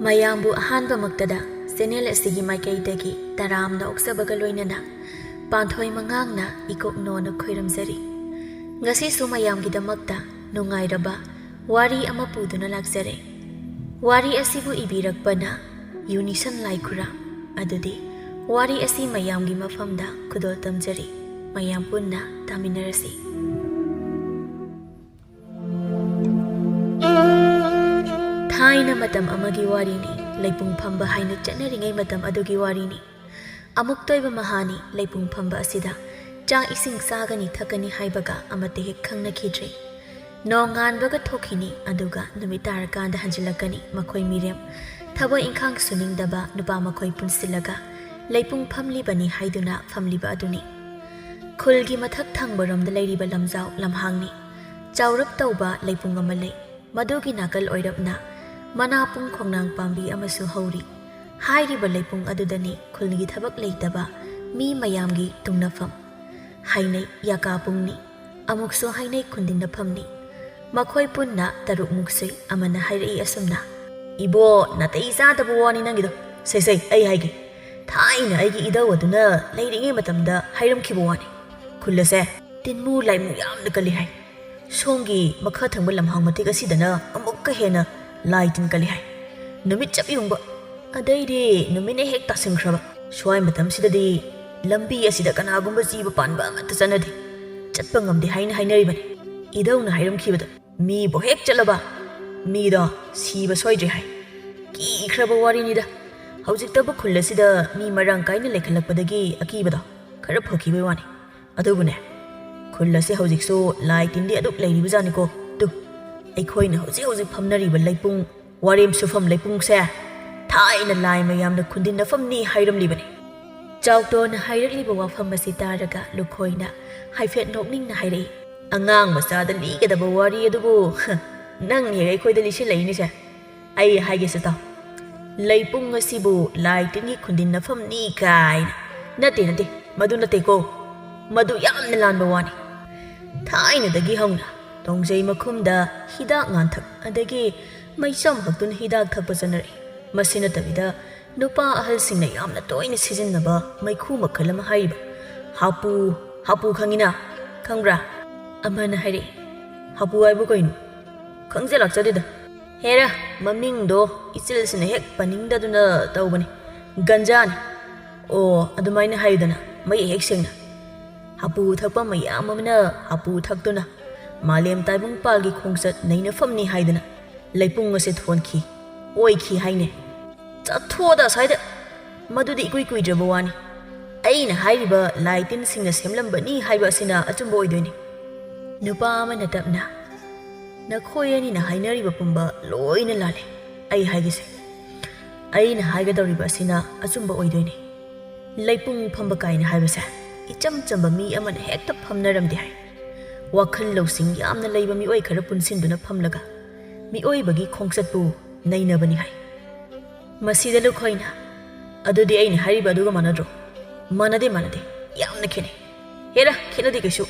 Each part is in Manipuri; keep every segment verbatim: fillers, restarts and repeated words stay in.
ꯃꯌꯥꯝꯕꯨ ꯑꯍꯥꯟꯕꯃꯛꯇꯗ ꯆꯦꯅꯦꯜ ꯑꯁꯤꯒꯤ ꯃꯥꯏꯀꯩꯗꯒꯤ ꯇꯔꯥꯝꯅ ꯑꯣꯛꯆꯕꯒ ꯂꯣꯏꯅꯅ ꯄꯥꯟꯊꯣꯏ ꯃꯉꯥꯡꯅ ꯏꯀꯣꯛ ꯅꯣꯟꯅ ꯈꯣꯏꯔꯝꯖꯔꯤ꯫ ꯉꯁꯤꯁꯨ ꯃꯌꯥꯝꯒꯤꯗꯃꯛꯇ ꯅꯨꯡꯉꯥꯏꯔꯕ ꯋꯥꯔꯤ ꯑꯃ ꯄꯨꯗꯨꯅ ꯂꯥꯛꯆꯔꯦ꯫ ꯋꯥꯔꯤ ꯑꯁꯤꯕꯨ ꯏꯕꯤꯔꯛꯄꯅ ꯌꯨꯅꯤꯁꯟ ꯂꯥꯏꯈꯨꯔꯥ꯫ ꯑꯗꯨꯗꯤ ꯋꯥꯔꯤ ꯑꯁꯤ ꯃꯌꯥꯝꯒꯤ ꯃꯐꯝꯗ ꯈꯨꯗꯣꯜ ꯇꯝꯖꯔꯤ꯫ ꯃꯌꯥꯝ ꯄꯨꯟꯅ ꯇꯥꯃꯤꯟꯅꯔꯁꯤ꯫ ꯊꯥꯏꯅ ꯃꯇꯝ ꯑꯃꯒꯤ ꯋꯥꯔꯤꯅꯤ꯫ ꯂꯩꯄꯨꯡ ꯐꯝꯕ ꯍꯥꯏꯅ ꯆꯠꯅꯔꯤꯉꯩ ꯃꯇꯝ ꯑꯗꯨꯒꯤ ꯋꯥꯔꯤꯅꯤ꯫ ꯑꯃꯨꯛꯇꯣꯏꯕ ꯃꯍꯥꯅꯤ ꯂꯩꯄꯨꯡ ꯐꯝꯕ ꯑꯁꯤꯗ ꯆꯥꯛ ꯏꯁꯤꯡ ꯆꯥꯒꯅꯤ ꯊꯛꯀꯅꯤ ꯍꯥꯏꯕꯒ ꯑꯃꯠꯇ ꯍꯦꯛ ꯈꯪꯅꯈꯤꯗ꯭ꯔꯤ꯫ ꯅꯣꯡꯉꯥꯟꯕꯒ ꯊꯣꯛꯈꯤꯅꯤ, ꯑꯗꯨꯒ ꯅꯨꯃꯤꯠ ꯇꯥꯔꯀꯥꯟꯗ ꯍꯟꯖꯤꯜꯂꯛꯀꯅꯤ꯫ ꯃꯈꯣꯏ ꯃꯤꯔꯦꯝ, ꯊꯕꯛ ꯏꯪꯈꯥꯡ ꯁꯨꯅꯤꯡꯗꯕ ꯅꯨꯄꯥ ꯃꯈꯣꯏ ꯄꯨꯟꯁꯤꯜꯂꯒ ꯂꯩꯄꯨꯡ ꯐꯝꯂꯤꯕꯅꯤ ꯍꯥꯏꯗꯨꯅ ꯐꯝꯂꯤꯕ ꯑꯗꯨꯅꯤ꯫ ꯈꯨꯜꯒꯤ ꯃꯊꯛ ꯊꯪꯕꯔꯣꯝꯗ ꯂꯩꯔꯤꯕ ꯂꯝꯖꯥꯎ ꯂꯝꯍꯥꯡꯅꯤ꯫ ꯆꯥꯎꯔꯞ ꯇꯧꯕ ꯂꯩꯄꯨꯡ ꯑꯃ ꯂꯩ꯫ ꯃꯗꯨꯒꯤ ꯅꯥꯀꯜ ꯑꯣꯏꯔꯞꯅ ꯃꯅꯥꯄꯨꯡ ꯈꯣꯡꯅꯥꯡ ꯄꯥꯝꯕꯤ ꯑꯃꯁꯨ ꯍꯧꯔꯤ꯫ ꯍꯥꯏꯔꯤꯕ ꯂꯩꯄꯨꯡ ꯑꯗꯨꯗꯅꯤ ꯈꯨꯜꯒꯤ ꯊꯕꯛ ꯂꯩꯇꯕ ꯃꯤ ꯃꯌꯥꯝꯒꯤ ꯇꯨꯡꯅꯐꯝ꯫ ꯍꯥꯏꯅꯩ ꯌꯥꯀꯥꯄꯨꯡꯅꯤ, ꯑꯃꯨꯛꯁꯨ ꯍꯥꯏꯅꯩ ꯈꯨꯟꯗꯤꯟꯅꯐꯝꯅꯤ꯫ ꯃꯈꯣꯏ ꯄꯨꯟꯅ ꯇꯔꯨꯛꯃꯨꯛ ꯁꯨꯏ꯫ ꯑꯃꯅ ꯍꯥꯏꯔꯛꯏ ꯑꯁꯨꯝꯅ, "ꯏꯕꯣ, ꯅꯥꯇꯩ ꯆꯥꯗꯕ ꯋꯥꯅꯤ ꯅꯪꯒꯤꯗꯣ꯫ ꯁꯦ, ꯁꯦ, ꯑꯩ ꯍꯥꯏꯒꯦ꯫ ꯊꯥꯏꯅ ꯑꯩꯒꯤ ꯏꯙꯧ ꯑꯗꯨꯅ ꯂꯩꯔꯤꯉꯩ ꯃꯇꯝꯗ ꯍꯥꯏꯔꯝꯈꯤꯕ ꯋꯥꯅꯤ꯫ ꯈꯨꯜ ꯑꯁꯦ ꯇꯤꯟꯃꯨ ꯂꯥꯏꯃꯨ ꯌꯥꯝꯅ ꯀꯜꯂꯤ ꯍꯥꯏ꯫ ꯁꯣꯝꯒꯤ ꯃꯈꯥ ꯊꯪꯕ ꯂꯝꯍꯥꯡ ꯃꯇꯦꯛ ꯑꯁꯤꯗꯅ ꯑꯃꯨꯛꯀ ꯍꯦꯟꯅ ꯂꯥꯏ ꯇꯤꯟ ꯀꯜꯂꯤ ꯍꯥꯏ꯫ ꯅꯨꯃꯤꯠ ꯆꯞ ꯌꯨꯡꯕ꯫ ꯑꯗꯩꯗꯤ ꯅꯨꯃꯤꯠꯅ ꯍꯦꯛ ꯇꯥꯁꯤꯟꯈ꯭ꯔꯕ꯫ ꯁ꯭ꯋꯥꯏ ꯃꯇꯝꯁꯤꯗꯗꯤ ꯂꯝꯕꯤ ꯑꯁꯤꯗ ꯀꯅꯥꯒꯨꯝꯕ ꯖꯤꯕ ꯄꯥꯟꯕ ꯑꯃꯠꯇ ꯆꯠꯅꯗꯦ꯫ ꯆꯠꯄ ꯉꯝꯗꯦ ꯍꯥꯏꯅ ꯍꯥꯏꯅꯔꯤꯕꯅꯤ꯫ ꯏꯙꯧꯅ ꯍꯥꯏꯔꯝꯈꯤꯕꯗ ꯃꯤꯕꯨ ꯍꯦꯛ ꯆꯠꯂꯕ, ꯃꯤꯗꯣ ꯁꯤꯕ ꯁꯣꯏꯗ꯭ꯔꯦ ꯍꯥꯏ꯫ ꯀꯤꯈ꯭ꯔꯕ ꯋꯥꯔꯤꯅꯤꯗ꯫ ꯍꯧꯖꯤꯛꯇꯕꯨ ꯈꯨꯜ ꯑꯁꯤꯗ ꯃꯤ ꯃꯔꯥꯡ ꯀꯥꯏꯅ ꯂꯩꯈꯠꯂꯛꯄꯗꯒꯤ ꯑꯀꯤꯕꯗꯣ ꯈꯔ ꯐꯈꯤꯕꯩ ꯋꯥꯅꯤ꯫ ꯑꯗꯨꯕꯨꯅꯦ, ꯈꯨꯜ ꯑꯁꯤ ꯍꯧꯖꯤꯛꯁꯨ ꯂꯥꯏ ꯇꯤꯟꯗꯤ ꯑꯗꯨꯛ ꯂꯩꯔꯤꯕꯖꯥꯠꯅꯤꯀꯣ꯫ ꯇꯨ, ꯑꯩꯈꯣꯏꯅ ꯍꯧꯖꯤꯛ ꯍꯧꯖꯤꯛ ꯐꯝꯅꯔꯤꯕ ꯂꯩꯄꯨꯡ, ꯋꯥꯔꯦꯝ ꯁꯨꯐꯝ ꯂꯩꯄꯨꯡꯁꯦ ꯊꯥꯏꯅ ꯂꯥꯏ ꯃꯌꯥꯝꯅ ꯈꯨꯟꯗꯤꯟꯅꯐꯝꯅꯤ ꯍꯥꯏꯔꯝꯂꯤꯕꯅꯤ꯫" ꯆꯥꯎꯇꯣꯟꯅ ꯍꯥꯏꯔꯛꯂꯤꯕ ꯋꯥꯐꯝ ꯑꯁꯤ ꯇꯥꯔꯒ ꯂꯨꯈꯣꯏꯅ ꯍꯥꯏꯐꯦꯠ ꯅꯣꯛꯅꯤꯡꯅ ꯍꯥꯏꯔꯛꯏ, "ꯑꯉꯥꯡ ꯃꯆꯥꯗ ꯂꯤꯒꯗꯕ ꯋꯥꯔꯤ ꯑꯗꯨꯕꯨ ꯅꯪ ꯍꯦꯛ ꯑꯩꯈꯣꯏꯗ ꯂꯤꯁꯤꯜꯂꯛꯏꯅꯦꯁꯦ꯫ ꯑꯩ ꯍꯥꯏꯒꯦꯁꯦ ꯇꯥꯎ, ꯂꯩꯄꯨꯡ ꯑꯁꯤꯕꯨ ꯂꯥꯏ ꯇꯤꯟꯒꯤ ꯈꯨꯟꯗꯤꯟꯅꯐꯝꯅꯤ ꯀꯥꯏꯅ꯫ ꯅꯠꯇꯦ, ꯅꯠꯇꯦ, ꯃꯗꯨ ꯅꯠꯇꯦꯀꯣ꯫ ꯃꯗꯨ ꯌꯥꯝꯅ ꯂꯥꯟꯕ ꯋꯥꯅꯤ꯫ ꯊꯥꯏꯅꯗꯒꯤ ꯍꯧꯅ ꯇꯣꯡꯖꯩ ꯃꯈꯨꯝꯗ ꯍꯤꯗꯥꯛ ꯉꯥꯟꯊꯛ ꯑꯗꯒꯤ ꯃꯩꯆꯝ ꯍꯛꯇꯨꯅ ꯍꯤꯗꯥꯛ ꯊꯛꯄ ꯆꯠꯅꯔꯛꯏ꯫ ꯃꯁꯤ ꯅꯠꯇꯕꯤꯗ ꯅꯨꯄꯥ ꯑꯍꯜꯁꯤꯡꯅ ꯌꯥꯝꯅ ꯇꯣꯏꯅ ꯁꯤꯖꯤꯟꯅꯕ ꯃꯩꯈꯨ ꯃꯈꯜ ꯑꯃ ꯍꯥꯏꯔꯤꯕ ꯍꯥꯄꯨ, ꯍꯥꯄꯨ ꯈꯪꯉꯤꯅ? ꯈꯪꯕ꯭ꯔꯥ? ꯑꯃꯅ ꯍꯥꯏꯔꯛꯏ, "ꯍꯥꯄꯨ ꯍꯥꯏꯕꯨ ꯀꯩꯅꯣ? ꯈꯪꯖ ꯂꯥꯛꯆꯗꯦꯗ꯫ ꯍꯦꯔꯥ, ꯃꯃꯤꯡꯗꯣ ꯏꯆꯤꯜꯁꯤꯅ ꯍꯦꯛ ꯄꯟꯅꯤꯡꯗꯗꯨꯅ ꯇꯧꯕꯅꯤ꯫ ꯒꯟꯖꯥꯅꯤ꯫ ꯑꯣ, ꯑꯗꯨꯃꯥꯏꯅ ꯍꯥꯏꯌꯨꯗꯅ, ꯃꯌꯦꯛ ꯍꯦꯛ ꯁꯦꯡꯅ꯫ ꯍꯥꯄꯨ ꯊꯛꯄ ꯃꯌꯥꯝ ꯑꯃꯅ ꯍꯥꯄꯨ ꯊꯛꯇꯨꯅ ꯃꯥꯂꯦꯝ ꯇꯥꯏꯕꯪꯄꯥꯜꯒꯤ ꯈꯣꯡꯆꯠ ꯅꯩꯅꯐꯝꯅꯤ ꯍꯥꯏꯗꯅ ꯂꯩꯄꯨꯡ ꯑꯁꯦ ꯊꯣꯟꯈꯤ, ꯑꯣꯏꯈꯤ ꯍꯥꯏꯅꯦ꯫ ꯆꯠꯊꯣꯛꯑꯗ ꯑꯁ꯭ꯋꯥꯏꯗ꯫ ꯃꯗꯨꯗꯤ ꯏꯀꯨꯏ ꯀꯨꯏꯗ꯭ꯔꯕ ꯋꯥꯅꯤ꯫ ꯑꯩꯅ ꯍꯥꯏꯔꯤꯕ ꯂꯥꯏ ꯇꯤꯟꯁꯤꯡꯅ ꯁꯦꯝꯂꯝꯕꯅꯤ ꯍꯥꯏꯕ ꯑꯁꯤꯅ ꯑꯆꯨꯝꯕ ꯑꯣꯏꯗꯣꯏꯅꯤ꯫" ꯅꯨꯄꯥ ꯑꯃꯅ ꯇꯞꯅ, "ꯅꯈꯣꯏ ꯑꯅꯤꯅ ꯍꯥꯏꯅꯔꯤꯕ ꯄꯨꯝꯕ ꯂꯣꯏꯅ ꯂꯥꯜꯂꯦ꯫ ꯑꯩ ꯍꯥꯏꯒꯦꯁꯦ, ꯑꯩꯅ ꯍꯥꯏꯒꯗꯧꯔꯤꯕ ꯑꯁꯤꯅ ꯑꯆꯨꯝꯕ ꯑꯣꯏꯗꯣꯏꯅꯤ꯫ ꯂꯩꯄꯨꯡ ꯐꯝꯕ ꯀꯥꯏꯅ ꯍꯥꯏꯕꯁꯦ ꯏꯆꯝ ꯆꯝꯕ ꯃꯤ ꯑꯃꯅ ꯍꯦꯛꯇ ꯐꯝꯅꯔꯝꯗꯦ ꯍꯥꯏ꯫ ꯋꯥꯈꯜ ꯂꯧꯁꯤꯡ ꯌꯥꯝꯅ ꯂꯩꯕ ꯃꯤꯑꯣꯏ ꯈꯔ ꯄꯨꯟꯁꯤꯟꯗꯨꯅ ꯐꯝꯂꯒ ꯃꯤꯑꯣꯏꯕꯒꯤ ꯈꯣꯡꯆꯠꯄꯨ ꯅꯩꯅꯕꯅꯤ ꯍꯥꯏ꯫ ꯃꯁꯤꯗ ꯂꯨꯈꯣꯏꯅ, "ꯑꯗꯨꯗꯤ ꯑꯩꯅ ꯍꯥꯏꯔꯤꯕ ꯑꯗꯨꯒ ꯃꯥꯟꯅꯗ꯭ꯔꯣ?" "ꯃꯥꯟꯅꯗꯦ, ꯃꯥꯟꯅꯗꯦ꯫ ꯌꯥꯝꯅ ꯈꯦꯠꯅꯩ꯫" "ꯍꯦꯔꯥ, ꯈꯦꯠꯅꯗꯦ ꯀꯩꯁꯨ꯫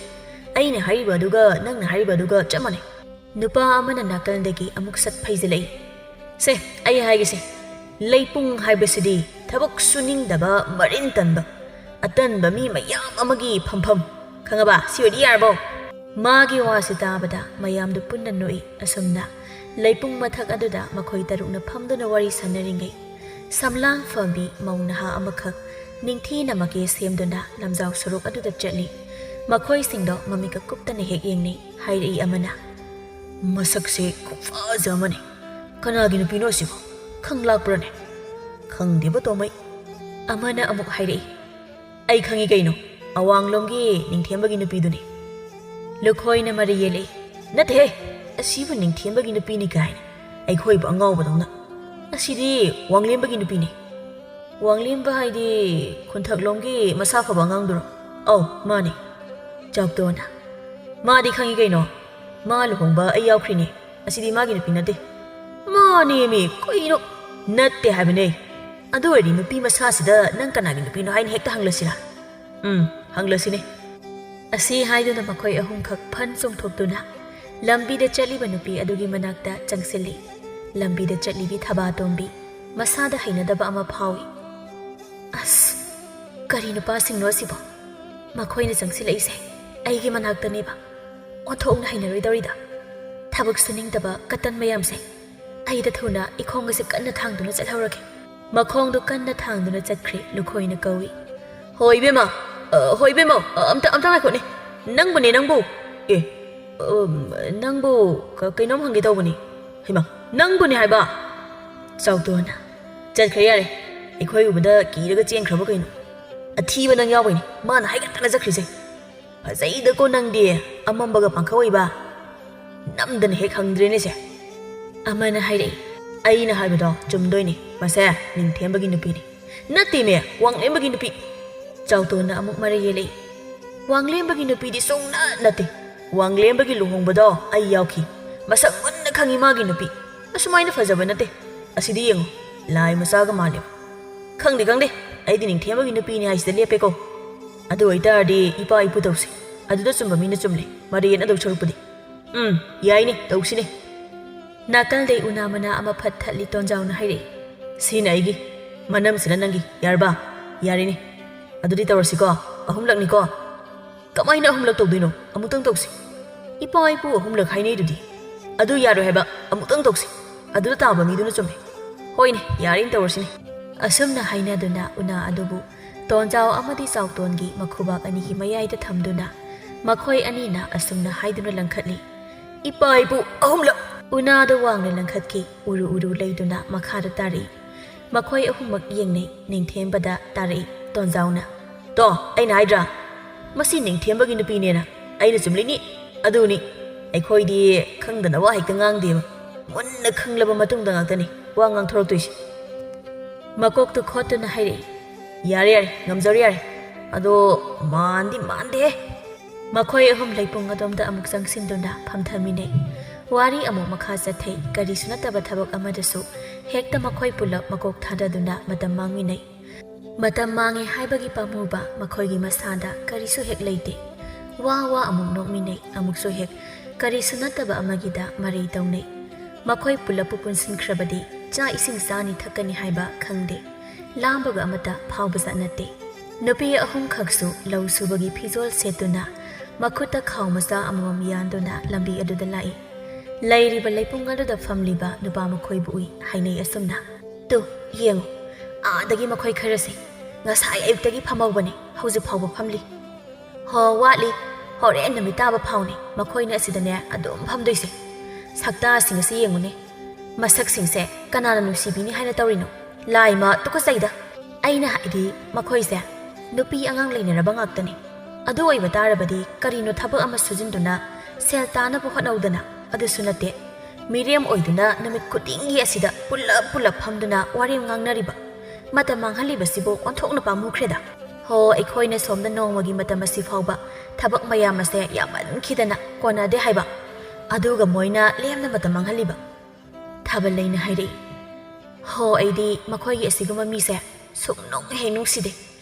ꯑꯩꯅ ꯍꯥꯏꯔꯤꯕ ꯑꯗꯨꯒ ꯅꯪꯅ ꯍꯥꯏꯔꯤꯕ ꯑꯗꯨꯒ ꯆꯞ ꯃꯥꯟꯅꯩ꯫" ꯅꯨꯄꯥ ꯑꯃꯅ ꯅꯥꯀꯜꯗꯒꯤ ꯑꯃꯨꯛ ꯁꯠ ꯐꯩꯖꯤꯜꯂꯛꯏ꯫ "ꯁꯦ, ꯑꯩ ꯍꯥꯏꯒꯦꯁꯦ, ꯂꯩꯄꯨꯡ ꯍꯥꯏꯕꯁꯤꯗꯤ ꯊꯕꯛ ꯁꯨꯅꯤꯡꯗꯕ, ꯃꯔꯤꯟ ꯇꯟꯕ, ꯑꯇꯟꯕ ꯃꯤ ꯃꯌꯥꯝ ꯑꯃꯒꯤ ꯐꯝꯐꯝ꯫ ꯈꯪꯉꯕ? ꯁꯤ ꯑꯣꯏꯗꯤ ꯌꯥꯔꯕꯣ?" ꯃꯥꯒꯤ ꯋꯥꯁꯤ ꯇꯥꯕꯗ ꯃꯌꯥꯝꯗꯨ ꯄꯨꯟꯅ ꯅꯣꯛꯏ꯫ ꯑꯁꯨꯝꯅ ꯂꯩꯄꯨꯡ ꯃꯊꯛ ꯑꯗꯨꯗ ꯃꯈꯣꯏ ꯇꯔꯨꯛꯅ ꯐꯝꯗꯨꯅ ꯋꯥꯔꯤ ꯁꯥꯟꯅꯔꯤꯉꯩ, ꯁꯝꯂꯥꯡ ꯐꯝꯕꯤ ꯃꯧ ꯅꯍꯥ ꯑꯃꯈꯛ ꯅꯤꯡꯊꯤꯅ ꯃꯀꯦ ꯁꯦꯝꯗꯨꯅ ꯂꯝꯖꯥꯎ ꯁꯣꯔꯣꯛ ꯑꯗꯨꯗ ꯆꯠꯂꯤ꯫ ꯃꯈꯣꯏꯁꯤꯡꯗꯣ ꯃꯃꯤꯠꯀ ꯀꯨꯞꯇꯅ ꯍꯦꯛ ꯌꯦꯡꯅꯩ꯫ ꯍꯥꯏꯔꯛꯏ ꯑꯃꯅ, "ꯃꯁꯛꯁꯦ ꯈꯨꯐꯖ ꯑꯃꯅꯤ꯫ ꯀꯅꯥꯒꯤ ꯅꯨꯄꯤꯅꯣ ꯑꯁꯤꯕꯣ? ꯈꯪ ꯂꯥꯛꯄ꯭ꯔꯅꯦ?" "ꯈꯪꯗꯦꯕꯣ ꯇꯣꯝꯃꯩ꯫" ꯑꯃꯅ ꯑꯃꯨꯛ ꯍꯥꯏꯔꯛꯏ, "ꯑꯩ ꯈꯪꯉꯤ ꯀꯩꯅꯣ, ꯑꯋꯥꯡꯂꯣꯝꯒꯤ ꯅꯤꯡꯊꯦꯝꯕꯒꯤ ꯅꯨꯄꯤꯗꯨꯅꯤ꯫" ꯂꯨꯈꯣꯏꯅ ꯃꯔꯩ ꯌꯦꯜꯂꯛꯏ, "ꯅꯠꯇꯦꯍꯦ, ꯑꯁꯤꯕꯨ ꯅꯤꯡꯊꯦꯝꯕꯒꯤ ꯅꯨꯄꯤꯅꯤ ꯀꯥꯏꯅ, ꯑꯩꯈꯣꯏꯕꯨ ꯑꯉꯥꯎꯕꯗꯧꯅ꯫ ꯑꯁꯤꯗꯤ ꯋꯥꯡꯂꯦꯝꯕꯒꯤ ꯅꯨꯄꯤꯅꯤ꯫" "ꯋꯥꯡꯂꯦꯝꯕ ꯍꯥꯏꯗꯤ ꯈꯨꯟꯊꯛꯂꯣꯝꯒꯤ ꯃꯁꯥ ꯐꯕ ꯑꯉꯥꯡꯗꯨꯔꯣ?" "ꯑꯧ, ꯃꯥꯅꯤ꯫" ꯆꯥꯎꯇꯣꯟꯅ, "ꯃꯥꯗꯤ ꯈꯪꯉꯤ ꯀꯩꯅꯣ, ꯃꯥ ꯂꯨꯍꯣꯡꯕ ꯑꯩ ꯌꯥꯎꯈ꯭ꯔꯤꯅꯤ꯫ ꯑꯁꯤꯗꯤ ꯃꯥꯒꯤ ꯅꯨꯄꯤ ꯅꯠꯇꯦ꯫" "ꯃꯥꯅꯦꯃꯤ, ꯀꯩꯅꯣ?" "ꯅꯠꯇꯦ ꯍꯥꯏꯕꯅꯦ꯫ ꯑꯗꯨ ꯑꯣꯏꯔꯗꯤ ꯅꯨꯄꯤ ꯃꯁꯥꯁꯤꯗ ꯅꯪ ꯀꯅꯥꯒꯤ ꯅꯨꯄꯤꯅꯣ ꯍꯥꯏꯅ ꯍꯦꯛꯇ ꯍꯪꯂꯁꯤꯔꯥ?" "ꯎꯝ, ꯍꯪꯂꯁꯤꯅꯦ꯫" ꯑꯁꯤ ꯍꯥꯏꯗꯨꯅ ꯃꯈꯣꯏ ꯑꯍꯨꯝꯈꯛ ꯐꯟ ꯆꯣꯡꯊꯣꯛꯇꯨꯅ ꯂꯝꯕꯤꯗ ꯆꯠꯂꯤꯕ ꯅꯨꯄꯤ ꯑꯗꯨꯒꯤ ꯃꯅꯥꯛꯇ ꯆꯪꯁꯤꯜꯂꯤ꯫ ꯂꯝꯕꯤꯗ ꯆꯠꯂꯤꯕꯤ ꯊꯕꯥꯇꯣꯝꯕꯤ ꯃꯁꯥꯗ ꯍꯩꯅꯗꯕ ꯑꯃ ꯐꯥꯎꯏ꯫ ꯑꯁ, ꯀꯔꯤ ꯅꯨꯄꯥꯁꯤꯡꯅꯣ ꯑꯁꯤꯕꯣ? ꯃꯈꯣꯏꯅ ꯆꯪꯁꯤꯜꯂꯛꯏꯁꯦ ꯑꯩꯒꯤ ꯃꯅꯥꯛꯇꯅꯦꯕ꯫ ꯑꯣꯟꯊꯣꯛꯅ ꯍꯩꯅꯔꯣꯏꯗꯧꯔꯤꯗ꯫ ꯊꯕꯛ ꯁꯨꯅꯤꯡꯗꯕ ꯀꯇꯟ ꯃꯌꯥꯝꯁꯦ꯫ ꯑꯩꯗ ꯊꯨꯅ ꯏꯈꯣꯡ ꯑꯁꯦ ꯀꯟꯅ ꯊꯥꯡꯗꯨꯅ ꯆꯠꯍꯧꯔꯒꯦ꯫ ꯃꯈꯣꯡꯗꯣ ꯀꯟꯅ ꯊꯥꯡꯗꯨꯅ ꯆꯠꯈ꯭ꯔꯦ ꯂꯨꯈꯣꯏꯅ ꯀꯧꯏ꯫ "ꯍꯣ ꯏꯕꯦꯝꯃ, ꯑ, ꯍꯣ ꯏꯕꯦꯝꯃ, ꯑ, ꯑꯝꯇ, ꯑꯝꯇ ꯉꯥꯏꯈꯣꯅꯦ꯫ ꯅꯪꯕꯨꯅꯦ, ꯅꯪꯕꯨ꯫ ꯑꯦ, ꯑ, ꯅꯪꯕꯨ ꯀ-, ꯀꯩꯅꯣꯝ ꯍꯪꯒꯦ ꯇꯧꯕꯅꯤ꯫ ꯍꯩꯃꯥ, ꯅꯪꯕꯨꯅꯦ ꯍꯥꯏꯕ?" ꯆꯥꯎꯇꯣꯟꯅ꯫ "ꯆꯠꯈ꯭ꯔꯦ ꯌꯥꯔꯦ꯫ ꯑꯩꯈꯣꯏ ꯎꯕꯗ ꯀꯤꯔꯒ ꯆꯦꯟꯈ꯭ꯔꯕ ꯀꯩꯅꯣ? ꯑꯊꯤꯕ ꯅꯪ ꯌꯥꯎꯕꯩꯅꯦ ꯃꯥꯅ ꯍꯥꯏꯒꯠꯇꯅ ꯆꯠꯈ꯭ꯔꯤꯁꯦ꯫ ꯐꯖꯩꯗꯀꯣ ꯅꯪꯗꯤ, ꯑꯃꯝꯕꯒ ꯄꯥꯡꯈꯛ ꯑꯣꯏꯕ꯫ ꯅꯝꯗꯅ ꯍꯦꯛ ꯍꯪꯗ꯭ꯔꯦꯅꯦ ꯁꯦ꯫" ꯑꯃꯅ ꯍꯥꯏꯔꯛꯏ꯫ "ꯑꯩꯅ ꯍꯥꯏꯕꯗꯣ ꯆꯨꯝꯗꯣꯏꯅꯤ, ꯃꯁꯦ ꯅꯤꯡꯊꯦꯝꯕꯒꯤ ꯅꯨꯄꯤꯅꯤ꯫" "ꯅꯠꯇꯦꯃꯦ, ꯋꯥꯡꯂꯦꯝꯕꯒꯤ ꯅꯨꯄꯤ꯫" ꯆꯥꯎꯇꯣꯟꯅ ꯑꯃꯨꯛ ꯃꯔꯩ ꯌꯦꯜꯂꯛꯏ꯫ "ꯋꯥꯡꯂꯦꯝꯕꯒꯤ ꯅꯨꯄꯤꯗꯤ ꯁꯨꯡꯅꯠ ꯅꯠꯇꯦ꯫ ꯋꯥꯡꯂꯦꯝꯕꯒꯤ ꯂꯨꯍꯣꯡꯕꯗꯣ ꯑꯩ ꯌꯥꯎꯈꯤ꯫ ꯃꯁꯛ ꯃꯨꯟꯅ ꯈꯪꯉꯤ ꯃꯥꯒꯤ ꯅꯨꯄꯤ꯫ ꯑꯁꯨꯃꯥꯏꯅ ꯐꯖꯕ ꯅꯠꯇꯦ꯫ ꯑꯁꯤꯗꯤ ꯌꯦꯡꯉꯨ, ꯂꯥꯏ ꯃꯆꯥꯒ ꯃꯥꯜꯂꯦ꯫" "ꯈꯪꯗꯦ, ꯈꯪꯗꯦ꯫ ꯑꯩꯗꯤ ꯅꯤꯡꯊꯦꯝꯕꯒꯤ ꯅꯨꯄꯤꯅꯤ ꯍꯥꯏꯁꯤꯗ ꯂꯦꯞꯄꯦꯀꯣ꯫ ꯑꯗꯨ ꯑꯣꯏꯇꯥꯔꯗꯤ ꯏꯄꯥ ꯏꯄꯨ ꯇꯧꯁꯤ꯫ ꯑꯗꯨꯗ ꯆꯨꯝꯕ ꯃꯤꯅ ꯆꯨꯝꯂꯦ, ꯃꯔꯩ ꯌꯦꯠꯅꯗꯧ ꯁꯔꯨꯛꯄꯨꯗꯤ꯫ ꯎꯝ, ꯌꯥꯏꯅꯦ, ꯇꯧꯁꯤꯅꯦ꯫" ꯅꯥꯀꯜꯗꯩ ꯎꯅꯥ ꯃꯅꯥ ꯑꯃ ꯐꯠ ꯊꯠꯂꯤ ꯇꯣꯟꯖꯥꯎꯅ ꯍꯥꯏꯔꯛꯏ꯫ "ꯁꯤꯅ ꯑꯩꯒꯤ, ꯃꯅꯝꯁꯤꯅ ꯅꯪꯒꯤ, ꯌꯥꯔꯕ?" "ꯌꯥꯔꯦꯅꯦ꯫ ꯑꯗꯨꯗꯤ ꯇꯧꯔꯁꯤꯀꯣ, ꯑꯍꯨꯝꯂꯛꯅꯤꯀꯣ꯫" "ꯀꯃꯥꯏꯅ ꯑꯍꯨꯝꯂꯛ ꯇꯧꯗꯣꯏꯅꯣ? ꯑꯃꯨꯛꯇꯪ ꯇꯧꯁꯤ꯫ ꯏꯄꯥ ꯏꯄꯨ ꯑꯍꯨꯝꯂꯛ ꯍꯥꯏꯅꯩꯗꯨꯗꯤ꯫" "ꯑꯗꯨ ꯌꯥꯔꯣꯏ ꯍꯥꯏꯕ, ꯑꯃꯨꯛꯇꯪ ꯇꯧꯁꯤ꯫ ꯑꯗꯨꯗ ꯇꯥꯕ ꯃꯤꯗꯨꯅ ꯆꯨꯝꯃꯦ꯫" "ꯍꯣꯏꯅꯦ, ꯌꯥꯔꯦꯅꯦ, ꯇꯧꯔꯁꯤꯅꯦ꯫" ꯑꯁꯨꯝꯅ ꯍꯥꯏꯅꯗꯨꯅ ꯎꯅꯥ ꯑꯗꯨꯕꯨ ꯇꯣꯟꯖꯥꯎ ꯑꯃꯗꯤ ꯆꯥꯎꯇꯣꯟꯒꯤ ꯃꯈꯨꯕꯥꯛ ꯑꯅꯤꯒꯤ ꯃꯌꯥꯏꯗ ꯊꯝꯗꯨꯅ ꯃꯈꯣꯏ ꯑꯅꯤꯅ ꯑꯁꯨꯝꯅ ꯍꯥꯏꯗꯨꯅ ꯂꯪꯈꯠꯂꯤ꯫ "ꯏꯄꯥ ꯏꯄꯨ ꯑꯍꯨꯝꯂꯛ!" ꯎꯅꯥꯗ ꯋꯥꯡꯅ ꯂꯪꯈꯠꯈꯤ꯫ ꯎꯔꯨ ꯎꯔꯨ ꯂꯩꯗꯨꯅ ꯃꯈꯥꯗ ꯇꯥꯔꯛꯏ꯫ ꯃꯈꯣꯏ ꯑꯍꯨꯝꯃꯛ ꯌꯦꯡꯅꯩ꯫ ꯅꯤꯡꯊꯦꯝꯕꯗ ꯇꯥꯔꯛꯏ ꯇꯣꯟꯖꯥꯎꯅ꯫ "ꯇꯣ, ꯑꯩꯅ ꯍꯥꯏꯗ꯭ꯔꯥ? ꯃꯁꯤ ꯅꯤꯡꯊꯦꯝꯕꯒꯤ ꯅꯨꯄꯤꯅꯦꯅ꯫ ꯑꯩꯅ ꯆꯨꯝꯂꯤꯅꯤ꯫ ꯑꯗꯨꯅꯤ, ꯑꯩꯈꯣꯏꯗꯤ ꯈꯪꯗꯅ ꯋꯥ ꯍꯦꯛꯇ ꯉꯥꯡꯗꯦꯕ꯫ ꯃꯨꯟꯅ ꯈꯪꯂꯕ ꯃꯇꯨꯡꯗ ꯉꯥꯛꯇꯅꯤ ꯋꯥ ꯉꯥꯡꯊꯣꯔꯛꯇꯣꯏꯁꯦ꯫" ꯃꯀꯣꯛꯇꯨ ꯈꯣꯠꯇꯨꯅ ꯍꯥꯏꯔꯛꯏ꯫ "ꯌꯥꯔꯦ, ꯌꯥꯔꯦ, ꯉꯝꯖꯔꯣ ꯌꯥꯔꯦ꯫ ꯑꯗꯣ ꯃꯥꯟꯗꯤ ꯃꯥꯟꯗꯦꯍꯦ꯫" ꯃꯈꯣꯏ ꯑꯍꯨꯝ ꯂꯩꯄꯨꯡ ꯑꯗꯣꯝꯗ ꯑꯃꯨꯛ ꯆꯪꯁꯤꯟꯗꯨꯅ ꯐꯝꯊꯃꯤꯟꯅꯩ꯫ ꯋꯥꯔꯤ ꯑꯃꯨꯛ ꯃꯈꯥ ꯆꯠꯊꯩ꯫ ꯀꯔꯤꯁꯨ ꯅꯠꯇꯕ ꯊꯕꯛ ꯑꯃꯗꯁꯨ ꯍꯦꯛꯇ ꯃꯈꯣꯏ ꯄꯨꯂꯞ ꯃꯀꯣꯛ ꯊꯥꯗꯗꯨꯅ ꯃꯇꯝ ꯃꯥꯡꯃꯤꯟꯅꯩ꯫ ꯃꯇꯝ ꯃꯥꯡꯉꯦ ꯍꯥꯏꯕꯒꯤ ꯄꯥꯝꯃꯨꯕ ꯃꯈꯣꯏꯒꯤ ꯃꯁꯥꯗ ꯀꯔꯤꯁꯨ ꯍꯦꯛ ꯂꯩꯇꯦ꯫ ꯋꯥ ꯋꯥ ꯑꯃꯨꯛ ꯅꯣꯛꯃꯤꯟꯅꯩ, ꯑꯃꯨꯛꯁꯨ ꯍꯦꯛ ꯀꯔꯤꯁꯨ ꯅꯠꯇꯕ ꯑꯃꯒꯤꯗ ꯃꯔꯩ ꯇꯧꯅꯩ꯫ ꯃꯈꯣꯏ ꯄꯨꯂꯞꯄꯨ ꯄꯨꯟꯁꯤꯟꯈ꯭ꯔꯕꯗꯤ ꯆꯥꯛ ꯏꯁꯤꯡ ꯆꯥꯅꯤ ꯊꯛꯀꯅꯤ ꯍꯥꯏꯕ ꯈꯪꯗꯦ꯫ ꯂꯥꯝꯕꯒ ꯑꯃꯠꯇ ꯐꯥꯎꯕꯖꯥꯠ ꯅꯠꯇꯦ꯫ ꯅꯨꯄꯤ ꯑꯍꯨꯝꯈꯛꯁꯨ ꯂꯧ ꯁꯨꯕꯒꯤ ꯐꯤꯖꯣꯜ ꯁꯦꯠꯇꯨꯅ, ꯃꯈꯨꯠꯇ ꯈꯥꯎ ꯃꯆꯥ ꯑꯃꯃꯝ ꯌꯥꯟꯗꯨꯅ ꯂꯝꯕꯤ ꯑꯗꯨꯗ ꯂꯥꯛꯏ꯫ ꯂꯩꯔꯤꯕ ꯂꯩꯄꯨꯡ ꯑꯗꯨꯗ ꯐꯝꯂꯤꯕ ꯅꯨꯄꯥ ꯃꯈꯣꯏꯕꯨ ꯎꯏ, ꯍꯥꯏꯅꯩ ꯑꯁꯨꯝꯅ, "ꯇꯨ, ꯌꯦꯡꯉꯨ, ꯑꯥꯗꯒꯤ ꯃꯈꯣꯏ ꯈꯔꯁꯦ ꯉꯁꯥꯏ ꯑꯌꯨꯛꯇꯒꯤ ꯐꯝꯍꯧꯕꯅꯦ, ꯍꯧꯖꯤꯛ ꯐꯥꯎꯕ ꯐꯝꯂꯤ꯫ ꯍꯣ, ꯋꯥꯠꯂꯤ, ꯍꯣꯔꯦꯟ ꯅꯨꯃꯤꯠ ꯇꯥꯕ ꯐꯥꯎꯅꯤ ꯃꯈꯣꯏꯅ ꯑꯁꯤꯗꯅꯦ ꯑꯗꯨꯝ ꯐꯝꯗꯣꯏꯁꯦ꯫ ꯁꯛꯇꯥꯁꯤꯡ ꯑꯁꯤ ꯌꯦꯡꯉꯨꯅꯦ, ꯃꯁꯛꯁꯤꯡꯁꯦ ꯀꯅꯥꯅ ꯅꯨꯡꯁꯤꯕꯤꯅꯤ ꯍꯥꯏꯅ ꯇꯧꯔꯤꯅꯣ? ꯂꯥꯏꯃ ꯇꯨꯀꯠꯆꯩꯗ!" ꯑꯩꯅ ꯍꯥꯏꯗꯤ, ꯃꯈꯣꯏꯁꯦ ꯅꯨꯄꯤ ꯑꯉꯥꯡ ꯂꯩꯅꯔꯕ ꯉꯥꯛꯇꯅꯤ꯫ ꯑꯗꯨ ꯑꯣꯏꯕ ꯇꯥꯔꯕꯗꯤ ꯀꯔꯤꯅꯣ ꯊꯕꯛ ꯑꯃ ꯁꯨꯖꯤꯟꯗꯨꯅ ꯁꯦꯜ ꯇꯥꯅꯕ ꯍꯣꯠꯅꯧꯗꯅ? ꯑꯗꯨꯁꯨ ꯅꯠꯇꯦ, ꯃꯤꯔꯦꯝ ꯑꯣꯏꯗꯨꯅ ꯅꯨꯃꯤꯠ ꯈꯨꯗꯤꯡꯒꯤ ꯑꯁꯤꯗ ꯄꯨꯜꯂꯞ ꯄꯨꯜꯂꯞ ꯐꯝꯗꯨꯅ ꯋꯥꯔꯦꯝ ꯉꯥꯡꯅꯔꯤꯕ꯫ ꯃꯇꯝ ꯃꯥꯡꯍꯜꯂꯤꯕꯁꯤꯕꯨ ꯑꯣꯟꯊꯣꯛꯅ ꯄꯥꯝꯃꯨꯈ꯭ꯔꯦꯗ꯫ ꯍꯣ, ꯑꯩꯈꯣꯏꯅ ꯁꯣꯝꯗ ꯅꯣꯡꯃꯒꯤ ꯃꯇꯝ ꯑꯁꯤ ꯐꯥꯎꯕ ꯊꯕꯛ ꯃꯌꯥꯝ ꯑꯁꯦ ꯌꯥꯝꯃꯟꯈꯤꯗꯅ ꯀꯣꯟꯅꯗꯦ ꯍꯥꯏꯕ, ꯑꯗꯨꯒ ꯃꯣꯏꯅ ꯂꯦꯝꯅ ꯃꯇꯝ ꯃꯥꯡꯍꯜꯂꯤꯕ꯫ ꯊꯥꯕꯜꯂꯩꯅ ꯍꯥꯏꯔꯛꯏ, "ꯍꯣ, ꯑꯩꯗꯤ ꯃꯈꯣꯏꯒꯤ ꯑꯁꯤꯒꯨꯝꯕ ꯃꯤꯁꯦ ꯁꯨꯡꯅꯨꯡ ꯍꯦꯛ ꯅꯨꯡꯁꯤꯗꯦ꯫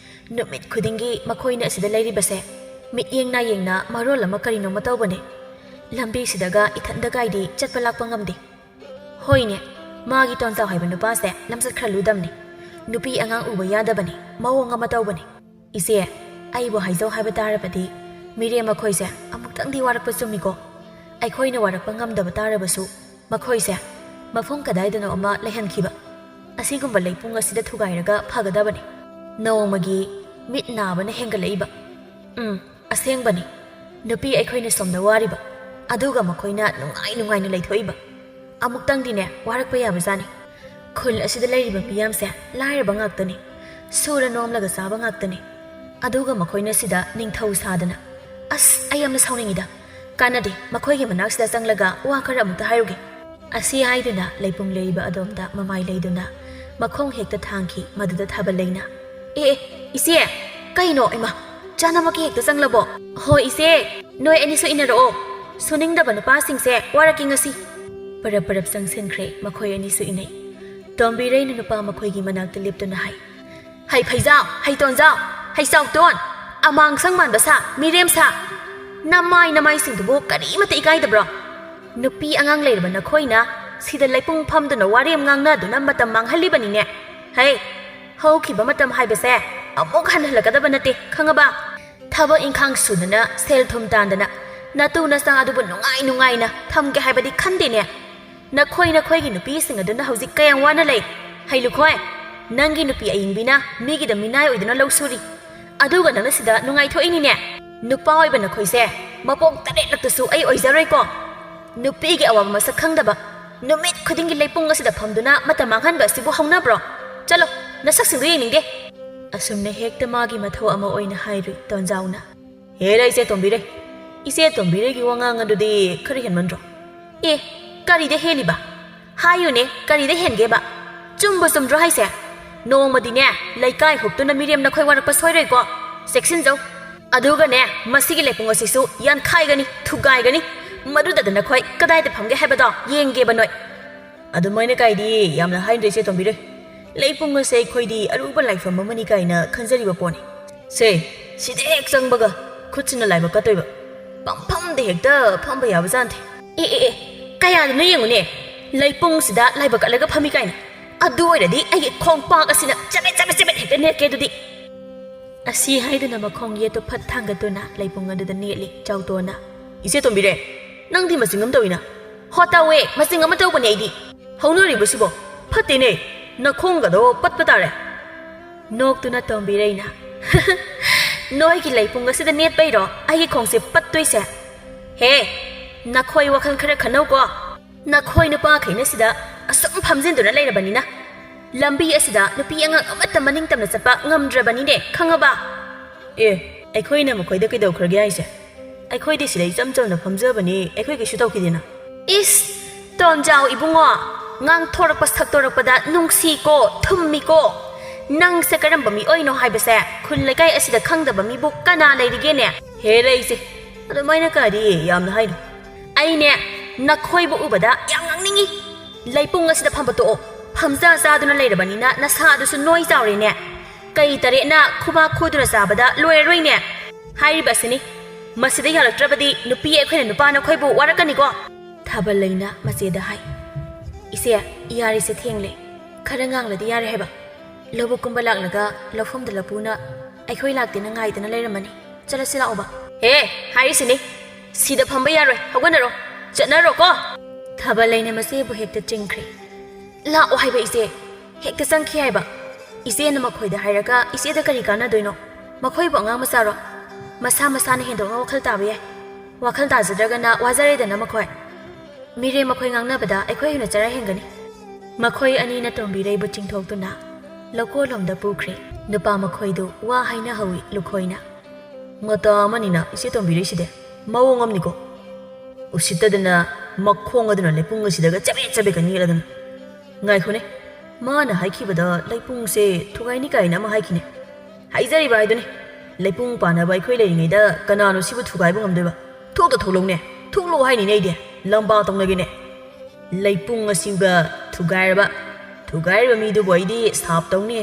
ꯅꯨꯃꯤꯠ ꯈꯨꯗꯤꯡꯒꯤ ꯃꯈꯣꯏꯅ ꯑꯁꯤꯗ ꯂꯩꯔꯤꯕꯁꯦ ꯃꯤꯠꯌꯦꯡ ꯅꯥꯌꯦꯡꯅ ꯃꯔꯣꯜ ꯑꯃ ꯀꯔꯤꯅꯣꯃ ꯇꯧꯕꯅꯦ꯫ ꯂꯝꯕꯤꯁꯤꯗꯒ ꯏꯊꯟꯗꯒꯥꯏꯗꯤ ꯆꯠꯄ ꯂꯥꯛꯄ ꯉꯝꯗꯦ꯫ ꯍꯣꯏꯅꯦ, ꯃꯥꯒꯤ ꯇꯣꯟꯖꯥꯎ ꯍꯥꯏꯕ ꯅꯨꯄꯥꯁꯦ ꯂꯝꯆꯠ ꯈꯔ ꯂꯨꯗꯝꯅꯤ꯫ ꯅꯨꯄꯤ ꯑꯉꯥꯡ ꯎꯕ ꯌꯥꯗꯕꯅꯤ, ꯃꯑꯣꯡ ꯑꯃ ꯇꯧꯕꯅꯤ꯫ ꯏꯆꯦ, ꯑꯩꯕꯨ ꯍꯥꯏꯖꯧ ꯍꯥꯏꯕ ꯇꯥꯔꯕꯗꯤ, ꯃꯤꯔꯦꯝ ꯃꯈꯣꯏꯁꯦ ꯑꯃꯨꯛꯇꯪꯗꯤ ꯋꯥꯔꯛꯄ ꯆꯨꯝꯃꯤꯀꯣ꯫ ꯑꯩꯈꯣꯏꯅ ꯋꯥꯔꯛꯄ ꯉꯝꯗꯕ ꯇꯥꯔꯕꯁꯨ, ꯃꯈꯣꯏꯁꯦ ꯃꯐꯝ ꯀꯗꯥꯏꯗꯅꯣ ꯑꯃ ꯂꯩꯍꯟꯈꯤꯕ꯫ ꯑꯁꯤꯒꯨꯝꯕ ꯂꯩꯄꯨꯡ ꯑꯁꯤꯗ ꯊꯨꯒꯥꯏꯔꯒ ꯐꯒꯗꯕꯅꯤ꯫ ꯅꯣꯡꯃꯒꯤ ꯃꯤꯠ ꯅꯥꯕꯅ ꯍꯦꯟꯒꯠꯂꯛꯏꯕ꯫ ꯎꯝ, ꯑꯁꯦꯡꯕꯅꯤ꯫ ꯅꯨꯄꯤ ꯑꯩꯈꯣꯏꯅ ꯁꯣꯝꯗ ꯋꯥꯔꯤꯕ, ꯑꯗꯨꯒ ꯃꯈꯣꯏꯅ ꯅꯨꯡꯉꯥꯏ ꯅꯨꯡꯉꯥꯏꯅ ꯂꯩꯊꯣꯛꯏꯕ꯫ ꯑꯃꯨꯛꯇꯪꯗꯤꯅꯦ ꯋꯥꯔꯛꯄ ꯌꯥꯕꯖꯥꯠꯅꯤ꯫ ꯈꯨꯜ ꯑꯁꯤꯗ ꯂꯩꯔꯤꯕ ꯃꯤꯌꯥꯝꯁꯦ ꯂꯥꯏꯔꯕ ꯉꯥꯛꯇꯅꯤ, ꯁꯨꯔ ꯅꯣꯝꯂꯒ ꯆꯥꯕ ꯉꯥꯛꯇꯅꯤ꯫ ꯑꯗꯨꯒ ꯃꯈꯣꯏꯅ ꯁꯤꯗ ꯅꯤꯡꯊꯧ ꯁꯥꯗꯅ꯫ ꯑꯁ, ꯑꯩ ꯌꯥꯝꯅ ꯁꯥꯎꯅꯤꯡꯉꯤꯗ꯫ ꯀꯥꯟꯅꯗꯦ, ꯃꯈꯣꯏꯒꯤ ꯃꯅꯥꯛꯁꯤꯗ ꯆꯪꯂꯒ ꯋꯥ ꯈꯔ ꯑꯃꯨꯛꯇ ꯍꯥꯏꯔꯨꯒꯦ꯫" ꯑꯁꯤ ꯍꯥꯏꯗꯨꯅ ꯂꯩꯄꯨꯡ ꯂꯩꯔꯤꯕ ꯑꯗꯣꯝꯗ ꯃꯃꯥꯏ ꯂꯩꯗꯨꯅ ꯃꯈꯣꯡ ꯍꯦꯛꯇ ꯊꯥꯡꯈꯤ꯫ ꯃꯗꯨꯗ ꯊꯥꯕꯜꯂꯩꯅ, "ꯑꯦ, ꯑꯦ, ꯏꯆꯦ, ꯀꯩꯅꯣ? ꯏꯃꯥ, ꯆꯥꯅꯃꯛꯀꯤ ꯍꯦꯛꯇ ꯆꯪꯂꯕꯣ? ꯍꯣꯏ ꯏꯆꯦ, ꯅꯣꯏ ꯑꯅꯤꯁꯨ ꯏꯟꯅꯔꯛꯑꯣ꯫ ꯁꯨꯅꯤꯡꯗꯕ ꯅꯨꯄꯥꯁꯤꯡꯁꯦ ꯋꯥꯔꯛꯀꯤ ꯉꯁꯤ꯫" ꯄꯔꯞ ꯄꯔꯞ ꯆꯪꯁꯤꯟꯈ꯭ꯔꯦ꯫ ꯃꯈꯣꯏ ꯑꯅꯤꯁꯨ ꯏꯟꯅꯩ꯫ ꯇꯣꯝꯕꯤꯔꯩꯅ ꯅꯨꯄꯥ ꯃꯈꯣꯏꯒꯤ ꯃꯅꯥꯛꯇ ꯂꯦꯞꯇꯨꯅ ꯍꯥꯏ, "ꯍꯩ ꯐꯩꯖꯥꯎ, ꯍꯩ ꯇꯣꯟꯖꯥꯎ, ꯍꯩ ꯆꯥꯎꯇꯣꯟ, ꯑꯃꯥꯡ ꯁꯪ ꯃꯥꯟꯕ ꯁꯥ, ꯃꯤꯔꯦꯝ ꯁꯥ, ꯅꯃꯥꯏ ꯅꯃꯥꯏꯁꯤꯡꯗꯨꯕꯨ ꯀꯔꯤꯃꯠꯇ ꯏꯀꯥꯏꯗꯕ꯭ꯔꯣ? ꯅꯨꯄꯤ ꯑꯉꯥꯡ ꯂꯩꯔꯕ ꯅꯈꯣꯏꯅ ꯁꯤꯗ ꯂꯩꯄꯨꯡ ꯐꯝꯗꯨꯅ ꯋꯥꯔꯦꯝ ꯉꯥꯡꯅꯗꯨꯅ ꯃꯇꯝ ꯃꯥꯡꯍꯜꯂꯤꯕꯅꯤꯅꯦ꯫ ꯍꯩ, ꯍꯧꯈꯤꯕ ꯃꯇꯝ ꯍꯥꯏꯕꯁꯦ ꯑꯃꯨꯛ ꯍꯟꯅ ꯍꯜꯂꯛꯀꯗꯕ ꯅꯠꯇꯦ, ꯈꯪꯉꯕ? ꯊꯕꯛ ꯏꯪꯈꯥꯡ ꯁꯨꯗꯅ, ꯁꯦꯜ ꯊꯨꯝ ꯇꯥꯟꯗꯅ ꯅꯇꯨ ꯅꯆꯥ ꯑꯗꯨꯕꯨ ꯅꯨꯡꯉꯥꯏ ꯅꯨꯡꯉꯥꯏꯅ ꯊꯝꯒꯦ ꯍꯥꯏꯕꯗꯤ ꯈꯟꯗꯦꯅꯦ꯫ ꯅꯈꯣꯏ ꯅꯈꯣꯏꯒꯤ ꯅꯨꯄꯤꯁꯤꯡ ꯑꯗꯨꯅ ꯍꯧꯖꯤꯛ ꯀꯌꯥꯝ ꯋꯥꯅ ꯂꯩ꯫ ꯍꯩ ꯂꯨꯈꯣꯏ, ꯅꯪꯒꯤ ꯅꯨꯄꯤ ꯑꯏꯪꯕꯤꯅ ꯃꯤꯒꯤꯗ ꯃꯤꯅꯥꯏ ꯑꯣꯏꯗꯨꯅ ꯂꯧ ꯁꯨꯔꯤ, ꯑꯗꯨꯒ ꯅꯪꯅ ꯁꯤꯗ ꯅꯨꯡꯉꯥꯏꯊꯣꯛꯏꯅꯤꯅꯦ꯫ ꯅꯨꯄꯥ ꯑꯣꯏꯕ ꯅꯈꯣꯏꯁꯦ ꯃꯄꯣꯛ ꯇꯔꯦꯠꯂꯛꯇꯁꯨ ꯑꯩ ꯑꯣꯏꯖꯔꯣꯏꯀꯣ꯫ ꯅꯨꯄꯤꯒꯤ ꯑꯋꯥꯕ ꯃꯁꯛ ꯈꯪꯗꯕ, ꯅꯨꯃꯤꯠ ꯈꯨꯗꯤꯡꯒꯤ ꯂꯩꯄꯨꯡ ꯑꯁꯤꯗ ꯐꯝꯗꯨꯅ ꯃꯇꯝ ꯃꯥꯡꯍꯟꯕ ꯑꯁꯤꯕꯨ ꯍꯧꯅꯕ꯭ꯔꯣ? ꯆꯠꯂꯣ, ꯅꯁꯛꯁꯤꯡꯗꯨ ꯌꯦꯡꯅꯤꯡꯗꯦ꯫ ꯑꯁꯨꯝꯅ ꯍꯦꯛꯇ ꯃꯥꯒꯤ ꯃꯊꯧ ꯑꯃ ꯑꯣꯏꯅ ꯍꯥꯏꯔꯨꯏ ꯇꯣꯟꯖꯥꯎꯅ꯫ ꯍꯦꯔꯥ, ꯏꯆꯦ ꯇꯣꯝꯕꯤꯔꯩ, ꯏꯆꯦ ꯇꯣꯝꯕꯤꯔꯩꯒꯤ ꯋꯥꯉꯥꯡ ꯑꯗꯨꯗꯤ ꯈꯔ ꯍꯦꯟꯃꯟꯗ꯭ꯔꯣ? ꯑꯦ, ꯀꯔꯤꯗ ꯍꯦꯜꯂꯤꯕ? ꯍꯥꯏꯌꯨꯅꯦ, ꯀꯔꯤꯗ ꯍꯦꯟꯒꯦꯕ? ꯆꯨꯝꯕꯨ ꯆꯨꯝꯗ꯭ꯔꯣ ꯍꯥꯏꯁꯦ? ꯅꯣꯡꯃꯗꯤꯅꯦ, ꯂꯩꯀꯥꯏ ꯍꯨꯞꯇꯨꯅ ꯃꯤꯔꯦꯝ ꯅꯈꯣꯏ ꯋꯥꯔꯛꯄ ꯁꯣꯏꯔꯣꯏꯀꯣ꯫ ꯆꯦꯛꯁꯤꯟꯖꯧ꯫ ꯑꯗꯨꯒꯅꯦ, ꯃꯁꯤꯒꯤ ꯂꯩꯄꯨꯡ ꯑꯁꯤꯁꯨ ꯌꯥꯟꯈꯥꯏꯒꯅꯤ, ꯊꯨꯒꯥꯏꯒꯅꯤ꯫ ꯃꯗꯨꯗ ꯅꯈꯣꯏ ꯀꯗꯥꯏꯗ ꯐꯝꯒꯦ ꯍꯥꯏꯕꯗꯣ ꯌꯦꯡꯒꯦꯕ ꯅꯣꯏ꯫ ꯑꯗꯨꯃꯥꯏꯅ ꯀꯥꯏꯗꯤ ꯌꯥꯝꯅ ꯍꯥꯏꯅꯔꯦ, ꯏꯆꯦ ꯇꯣꯝꯕꯤꯔꯩ꯫ ꯂꯩꯄꯨꯡ ꯑꯁꯦ ꯑꯩꯈꯣꯏꯗꯤ ꯑꯔꯨꯕ ꯂꯥꯏꯐꯝ ꯑꯃꯅꯤ ꯀꯥꯏꯅ ꯈꯟꯖꯔꯤꯕ ꯄꯣꯠꯅꯤ꯫ ꯁꯦ, ꯁꯤꯗ ꯍꯦꯛ ꯆꯪꯕꯒ ꯈꯨꯠꯁꯤꯅ ꯂꯥꯏꯕꯛ ꯀꯠꯇꯣꯏꯕ꯫ ꯄꯪꯐꯝꯗ ꯍꯦꯛꯇ ꯐꯝꯕ ꯌꯥꯕ ꯖꯥꯠ ꯅꯠꯇꯦ꯫ ꯑꯦ, ꯑꯦ, ꯑꯦ, ꯀꯌꯥꯗꯅꯣ ꯌꯦꯡꯉꯨꯅꯦ, ꯂꯩꯄꯨꯡꯁꯤꯗ ꯂꯥꯏꯕꯛ ꯀꯠꯂꯒ ꯐꯝꯃꯤ ꯀꯥꯏꯅ꯫ ꯑꯗꯨ ꯑꯣꯏꯔꯗꯤ ꯑꯩꯒꯤ ꯈꯣꯡꯄꯥꯛ ꯑꯁꯤꯅ ꯆꯕꯦꯠ, ꯆꯕꯦꯠ, ꯆꯕꯦꯠ ꯍꯦꯛꯇ ꯅꯦꯠꯀꯦ ꯑꯗꯨꯗꯤ꯫ ꯑꯁꯤ ꯍꯥꯏꯗꯨꯅ ꯃꯈꯣꯡ ꯌꯦꯠꯇꯨ ꯐꯠ ꯊꯥꯡꯒꯠꯇꯨꯅ ꯂꯩꯄꯨꯡ ꯑꯗꯨꯗ ꯅꯦꯠꯂꯤ ꯆꯥꯎꯇꯣꯟꯅ꯫ ꯏꯆꯦ ꯇꯣꯝꯕꯤꯔꯦ, ꯅꯪꯗꯤ ꯃꯆꯤꯡ ꯑꯃ ꯇꯧꯏꯅ꯫ ꯍꯣ, ꯇꯧꯋꯦ, ꯃꯆꯤꯡ ꯑꯃ ꯇꯧꯕꯅꯦ ꯑꯩꯗꯤ꯫ ꯍꯧꯅꯔꯤꯕꯁꯤꯕꯣ? ꯐꯠꯇꯦꯅꯦ, ꯅꯈꯣꯡꯒꯗꯣ ꯄꯠꯄ ꯇꯥꯔꯦ꯫ ꯅꯣꯛꯇꯨꯅ ꯇꯣꯝꯕꯤꯔꯩꯅ, "ꯅꯣꯏꯒꯤ ꯂꯩꯄꯨꯡ ꯑꯁꯤꯗ ꯅꯦꯠꯄꯩꯔꯣ ꯑꯩꯒꯤ ꯈꯣꯡꯁꯦ ꯄꯠꯇꯣꯏꯁꯦ? ꯍꯦ, ꯅꯈꯣꯏ ꯋꯥꯈꯜ ꯈꯔ ꯈꯟꯅꯧꯀꯣ꯫ ꯅꯈꯣꯏ ꯅꯨꯄꯥꯈꯩꯅ ꯁꯤꯗ ꯑꯁꯨꯝ ꯐꯝꯖꯤꯟꯗꯨꯅ ꯂꯩꯔꯕꯅꯤꯅ, ꯂꯝꯕꯤ ꯑꯁꯤꯗ ꯅꯨꯄꯤ ꯑꯉꯥꯡ ꯑꯃꯠꯇ ꯃꯅꯤꯡ ꯇꯝꯅ ꯆꯠꯄ ꯉꯝꯗ꯭ꯔꯕꯅꯤꯅꯦ, ꯈꯪꯉꯕ?" ꯑꯦ, ꯑꯩꯈꯣꯏꯅ ꯃꯈꯣꯏꯗ ꯀꯩꯗꯧꯈ꯭ꯔꯒꯦ ꯍꯥꯏꯁꯦ? ꯑꯩꯈꯣꯏꯗꯤ ꯁꯤꯗ ꯏꯆꯝ ꯆꯝꯅ ꯐꯝꯖꯕꯅꯤ, ꯑꯩꯈꯣꯏ ꯀꯩꯁꯨ ꯇꯧꯈꯤꯗꯦꯅ꯫ ꯏꯁ, ꯇꯣꯟꯖꯥꯎ ꯏꯕꯨꯡꯉꯣ, ꯉꯥꯡꯊꯣꯔꯛꯄ ꯁꯛꯇꯣꯔꯛꯄꯗ ꯅꯨꯡꯁꯤꯀꯣ, ꯊꯨꯝꯃꯤꯀꯣ꯫ ꯅꯪꯁꯦ ꯀꯔꯝꯕ ꯃꯤꯑꯣꯏꯅꯣ ꯍꯥꯏꯕꯁꯦ ꯈꯨꯜ ꯂꯩꯀꯥꯏ ꯑꯁꯤꯗ ꯈꯪꯗꯕ ꯃꯤꯕꯨ ꯀꯅꯥ ꯂꯩꯔꯤꯒꯦꯅꯦ? ꯍꯦ ꯂꯩꯁꯦ, ꯑꯗꯨꯃꯥꯏꯅ ꯀꯔꯤ ꯌꯥꯝꯅ ꯍꯥꯏꯅꯣ? ꯑꯩꯅꯦ, ꯅꯈꯣꯏꯕꯨ ꯎꯕꯗ ꯌꯥꯝ ꯉꯥꯡꯅꯤꯡꯉꯤ꯫ ꯂꯩꯄꯨꯡ ꯑꯁꯤꯗ ꯐꯝꯕ ꯇꯣꯛꯑꯣ꯫ ꯐꯝꯖꯥ ꯆꯥꯗꯨꯅ ꯂꯩꯔꯕꯅꯤꯅ ꯅꯁꯥ ꯑꯗꯨꯁꯨ ꯅꯣꯏ ꯆꯥꯎꯔꯦꯅꯦ꯫ ꯀꯩ ꯇꯔꯦꯠꯅ ꯈꯨꯕꯥꯛ ꯈꯨꯗꯨꯅ ꯆꯥꯕꯗ ꯂꯣꯏꯔꯔꯣꯏꯅꯦ꯫ ꯍꯥꯏꯔꯤꯕ ꯑꯁꯤꯅꯤ, ꯃꯁꯤꯗ ꯌꯥꯔꯛꯇ꯭ꯔꯕꯗꯤ ꯅꯨꯄꯤ ꯑꯩꯈꯣꯏꯅ ꯅꯨꯄꯥ ꯅꯈꯣꯏꯕꯨ ꯋꯥꯔꯛꯀꯅꯤꯀꯣ꯫ ꯊꯥꯕꯜ ꯂꯩꯅ ꯃꯆꯦꯗ ꯍꯥꯏ꯫ ꯏꯆꯦ, ꯌꯥꯔꯦꯁꯦ, ꯊꯦꯡꯂꯦ꯫ ꯈꯔ ꯉꯥꯡꯂꯗꯤ ꯌꯥꯔꯦ ꯍꯥꯏꯕ꯫ ꯂꯧꯕꯨꯛꯀꯨꯝꯕ ꯂꯥꯛꯂꯒ ꯂꯧꯐꯝꯗ ꯂꯄꯨꯅ ꯑꯩꯈꯣꯏ ꯂꯥꯛꯇꯦꯅ ꯉꯥꯏꯗꯅ ꯂꯩꯔꯝꯃꯅꯤ꯫ ꯆꯠꯂꯁꯤ ꯂꯥꯛꯑꯣꯕ꯫ ꯍꯦ, ꯍꯥꯏꯔꯤꯁꯤꯅꯤ, ꯁꯤꯗ ꯐꯝꯕ ꯌꯥꯔꯣꯏ, ꯍꯧꯒꯠꯅꯔꯣ, ꯆꯠꯅꯔꯣꯀꯣ꯫ ꯊꯥꯕꯜꯂꯩꯅ ꯃꯆꯦꯕꯨ ꯍꯦꯛꯇ ꯆꯤꯡꯈ꯭ꯔꯦ꯫ ꯂꯥꯛꯑꯣ ꯍꯥꯏꯕ ꯏꯆꯦ, ꯍꯦꯛꯇ ꯆꯪꯈꯤ ꯍꯥꯏꯕ꯫ ꯏꯆꯦꯅ ꯃꯈꯣꯏꯗ ꯍꯥꯏꯔꯒ ꯏꯆꯦꯗ ꯀꯔꯤ ꯀꯥꯟꯅꯗꯣꯏꯅꯣ? ꯃꯈꯣꯏꯕꯨ ꯑꯉꯥꯡ ꯃꯆꯥꯔꯣ? ꯃꯁꯥ ꯃꯁꯥꯅ ꯍꯦꯟꯗꯣꯛꯅ ꯋꯥꯈꯜ ꯇꯥꯕ ꯌꯥꯏ꯫ ꯋꯥꯈꯜ ꯇꯥꯖꯗ꯭ꯔꯒꯅ ꯋꯥꯖꯔꯦꯗꯅ ꯃꯈꯣꯏ꯫ ꯃꯤꯔꯦꯝ ꯃꯈꯣꯏ ꯉꯥꯡꯅꯕꯗ ꯑꯩꯈꯣꯏ ꯍꯦꯟꯅ ꯆꯔꯥ ꯍꯦꯟꯒꯅꯤ꯫ ꯃꯈꯣꯏ ꯑꯅꯤꯅ ꯇꯣꯝꯕꯤꯔꯩꯕꯨ ꯆꯤꯡꯊꯣꯛꯇꯨꯅ ꯂꯧꯀꯣꯜꯂꯣꯝꯗ ꯄꯨꯈ꯭ꯔꯦ꯫ ꯅꯨꯄꯥ ꯃꯈꯣꯏꯗꯨ ꯋꯥ ꯍꯥꯏꯅꯍꯧꯏ ꯂꯨꯈꯣꯏꯅ꯫ ꯃꯇꯥ ꯑꯃꯅꯤꯅ ꯏꯆꯦ ꯇꯣꯝꯕꯤꯔꯩꯁꯤꯗꯤ ꯃꯑꯣꯡ ꯑꯃꯅꯤꯀꯣ꯫ ꯎꯁꯤꯠꯇꯗꯅ ꯃꯈꯣꯡ ꯑꯗꯨꯅ ꯂꯩꯄꯨꯡ ꯑꯁꯤꯗꯒ ꯆꯕꯦꯠ ꯆꯕꯦꯠꯀ ꯅꯦꯠꯂꯗꯅ꯫ ꯉꯥꯏꯈꯣꯅꯦ, ꯃꯥꯅ ꯍꯥꯏꯈꯤꯕꯗ ꯂꯩꯄꯨꯡꯁꯦ ꯊꯨꯒꯥꯏꯅꯤ ꯀꯥꯏꯅ ꯑꯃ ꯍꯥꯏꯈꯤꯅꯦ꯫ ꯍꯥꯏꯖꯔꯤꯕ ꯍꯥꯏꯗꯨꯅꯤ, ꯂꯩꯄꯨꯡ ꯄꯥꯟꯅꯕ ꯑꯩꯈꯣꯏ ꯂꯩꯔꯤꯉꯩꯗ ꯀꯅꯥꯅꯣ ꯁꯤꯕꯨ ꯊꯨꯒꯥꯏꯕ ꯉꯝꯗꯣꯏꯕ? ꯊꯣꯛꯇ ꯊꯣꯛꯂꯛꯎꯅꯦ, ꯊꯣꯛꯂꯛꯑꯣ ꯍꯥꯏꯅꯤꯅꯦ ꯑꯩꯗꯤ꯫ ꯂꯝꯕꯥ ꯇꯧꯅꯒꯦꯅꯦ꯫ ꯂꯩꯄꯨꯡ ꯑꯁꯤꯕ ꯊꯨꯒꯥꯏꯔꯕ, ꯊꯨꯒꯥꯏꯔꯤꯕ ꯃꯤꯗꯨꯕꯨ ꯑꯩꯗꯤ ꯁꯥꯞ ꯇꯧꯅꯤ꯫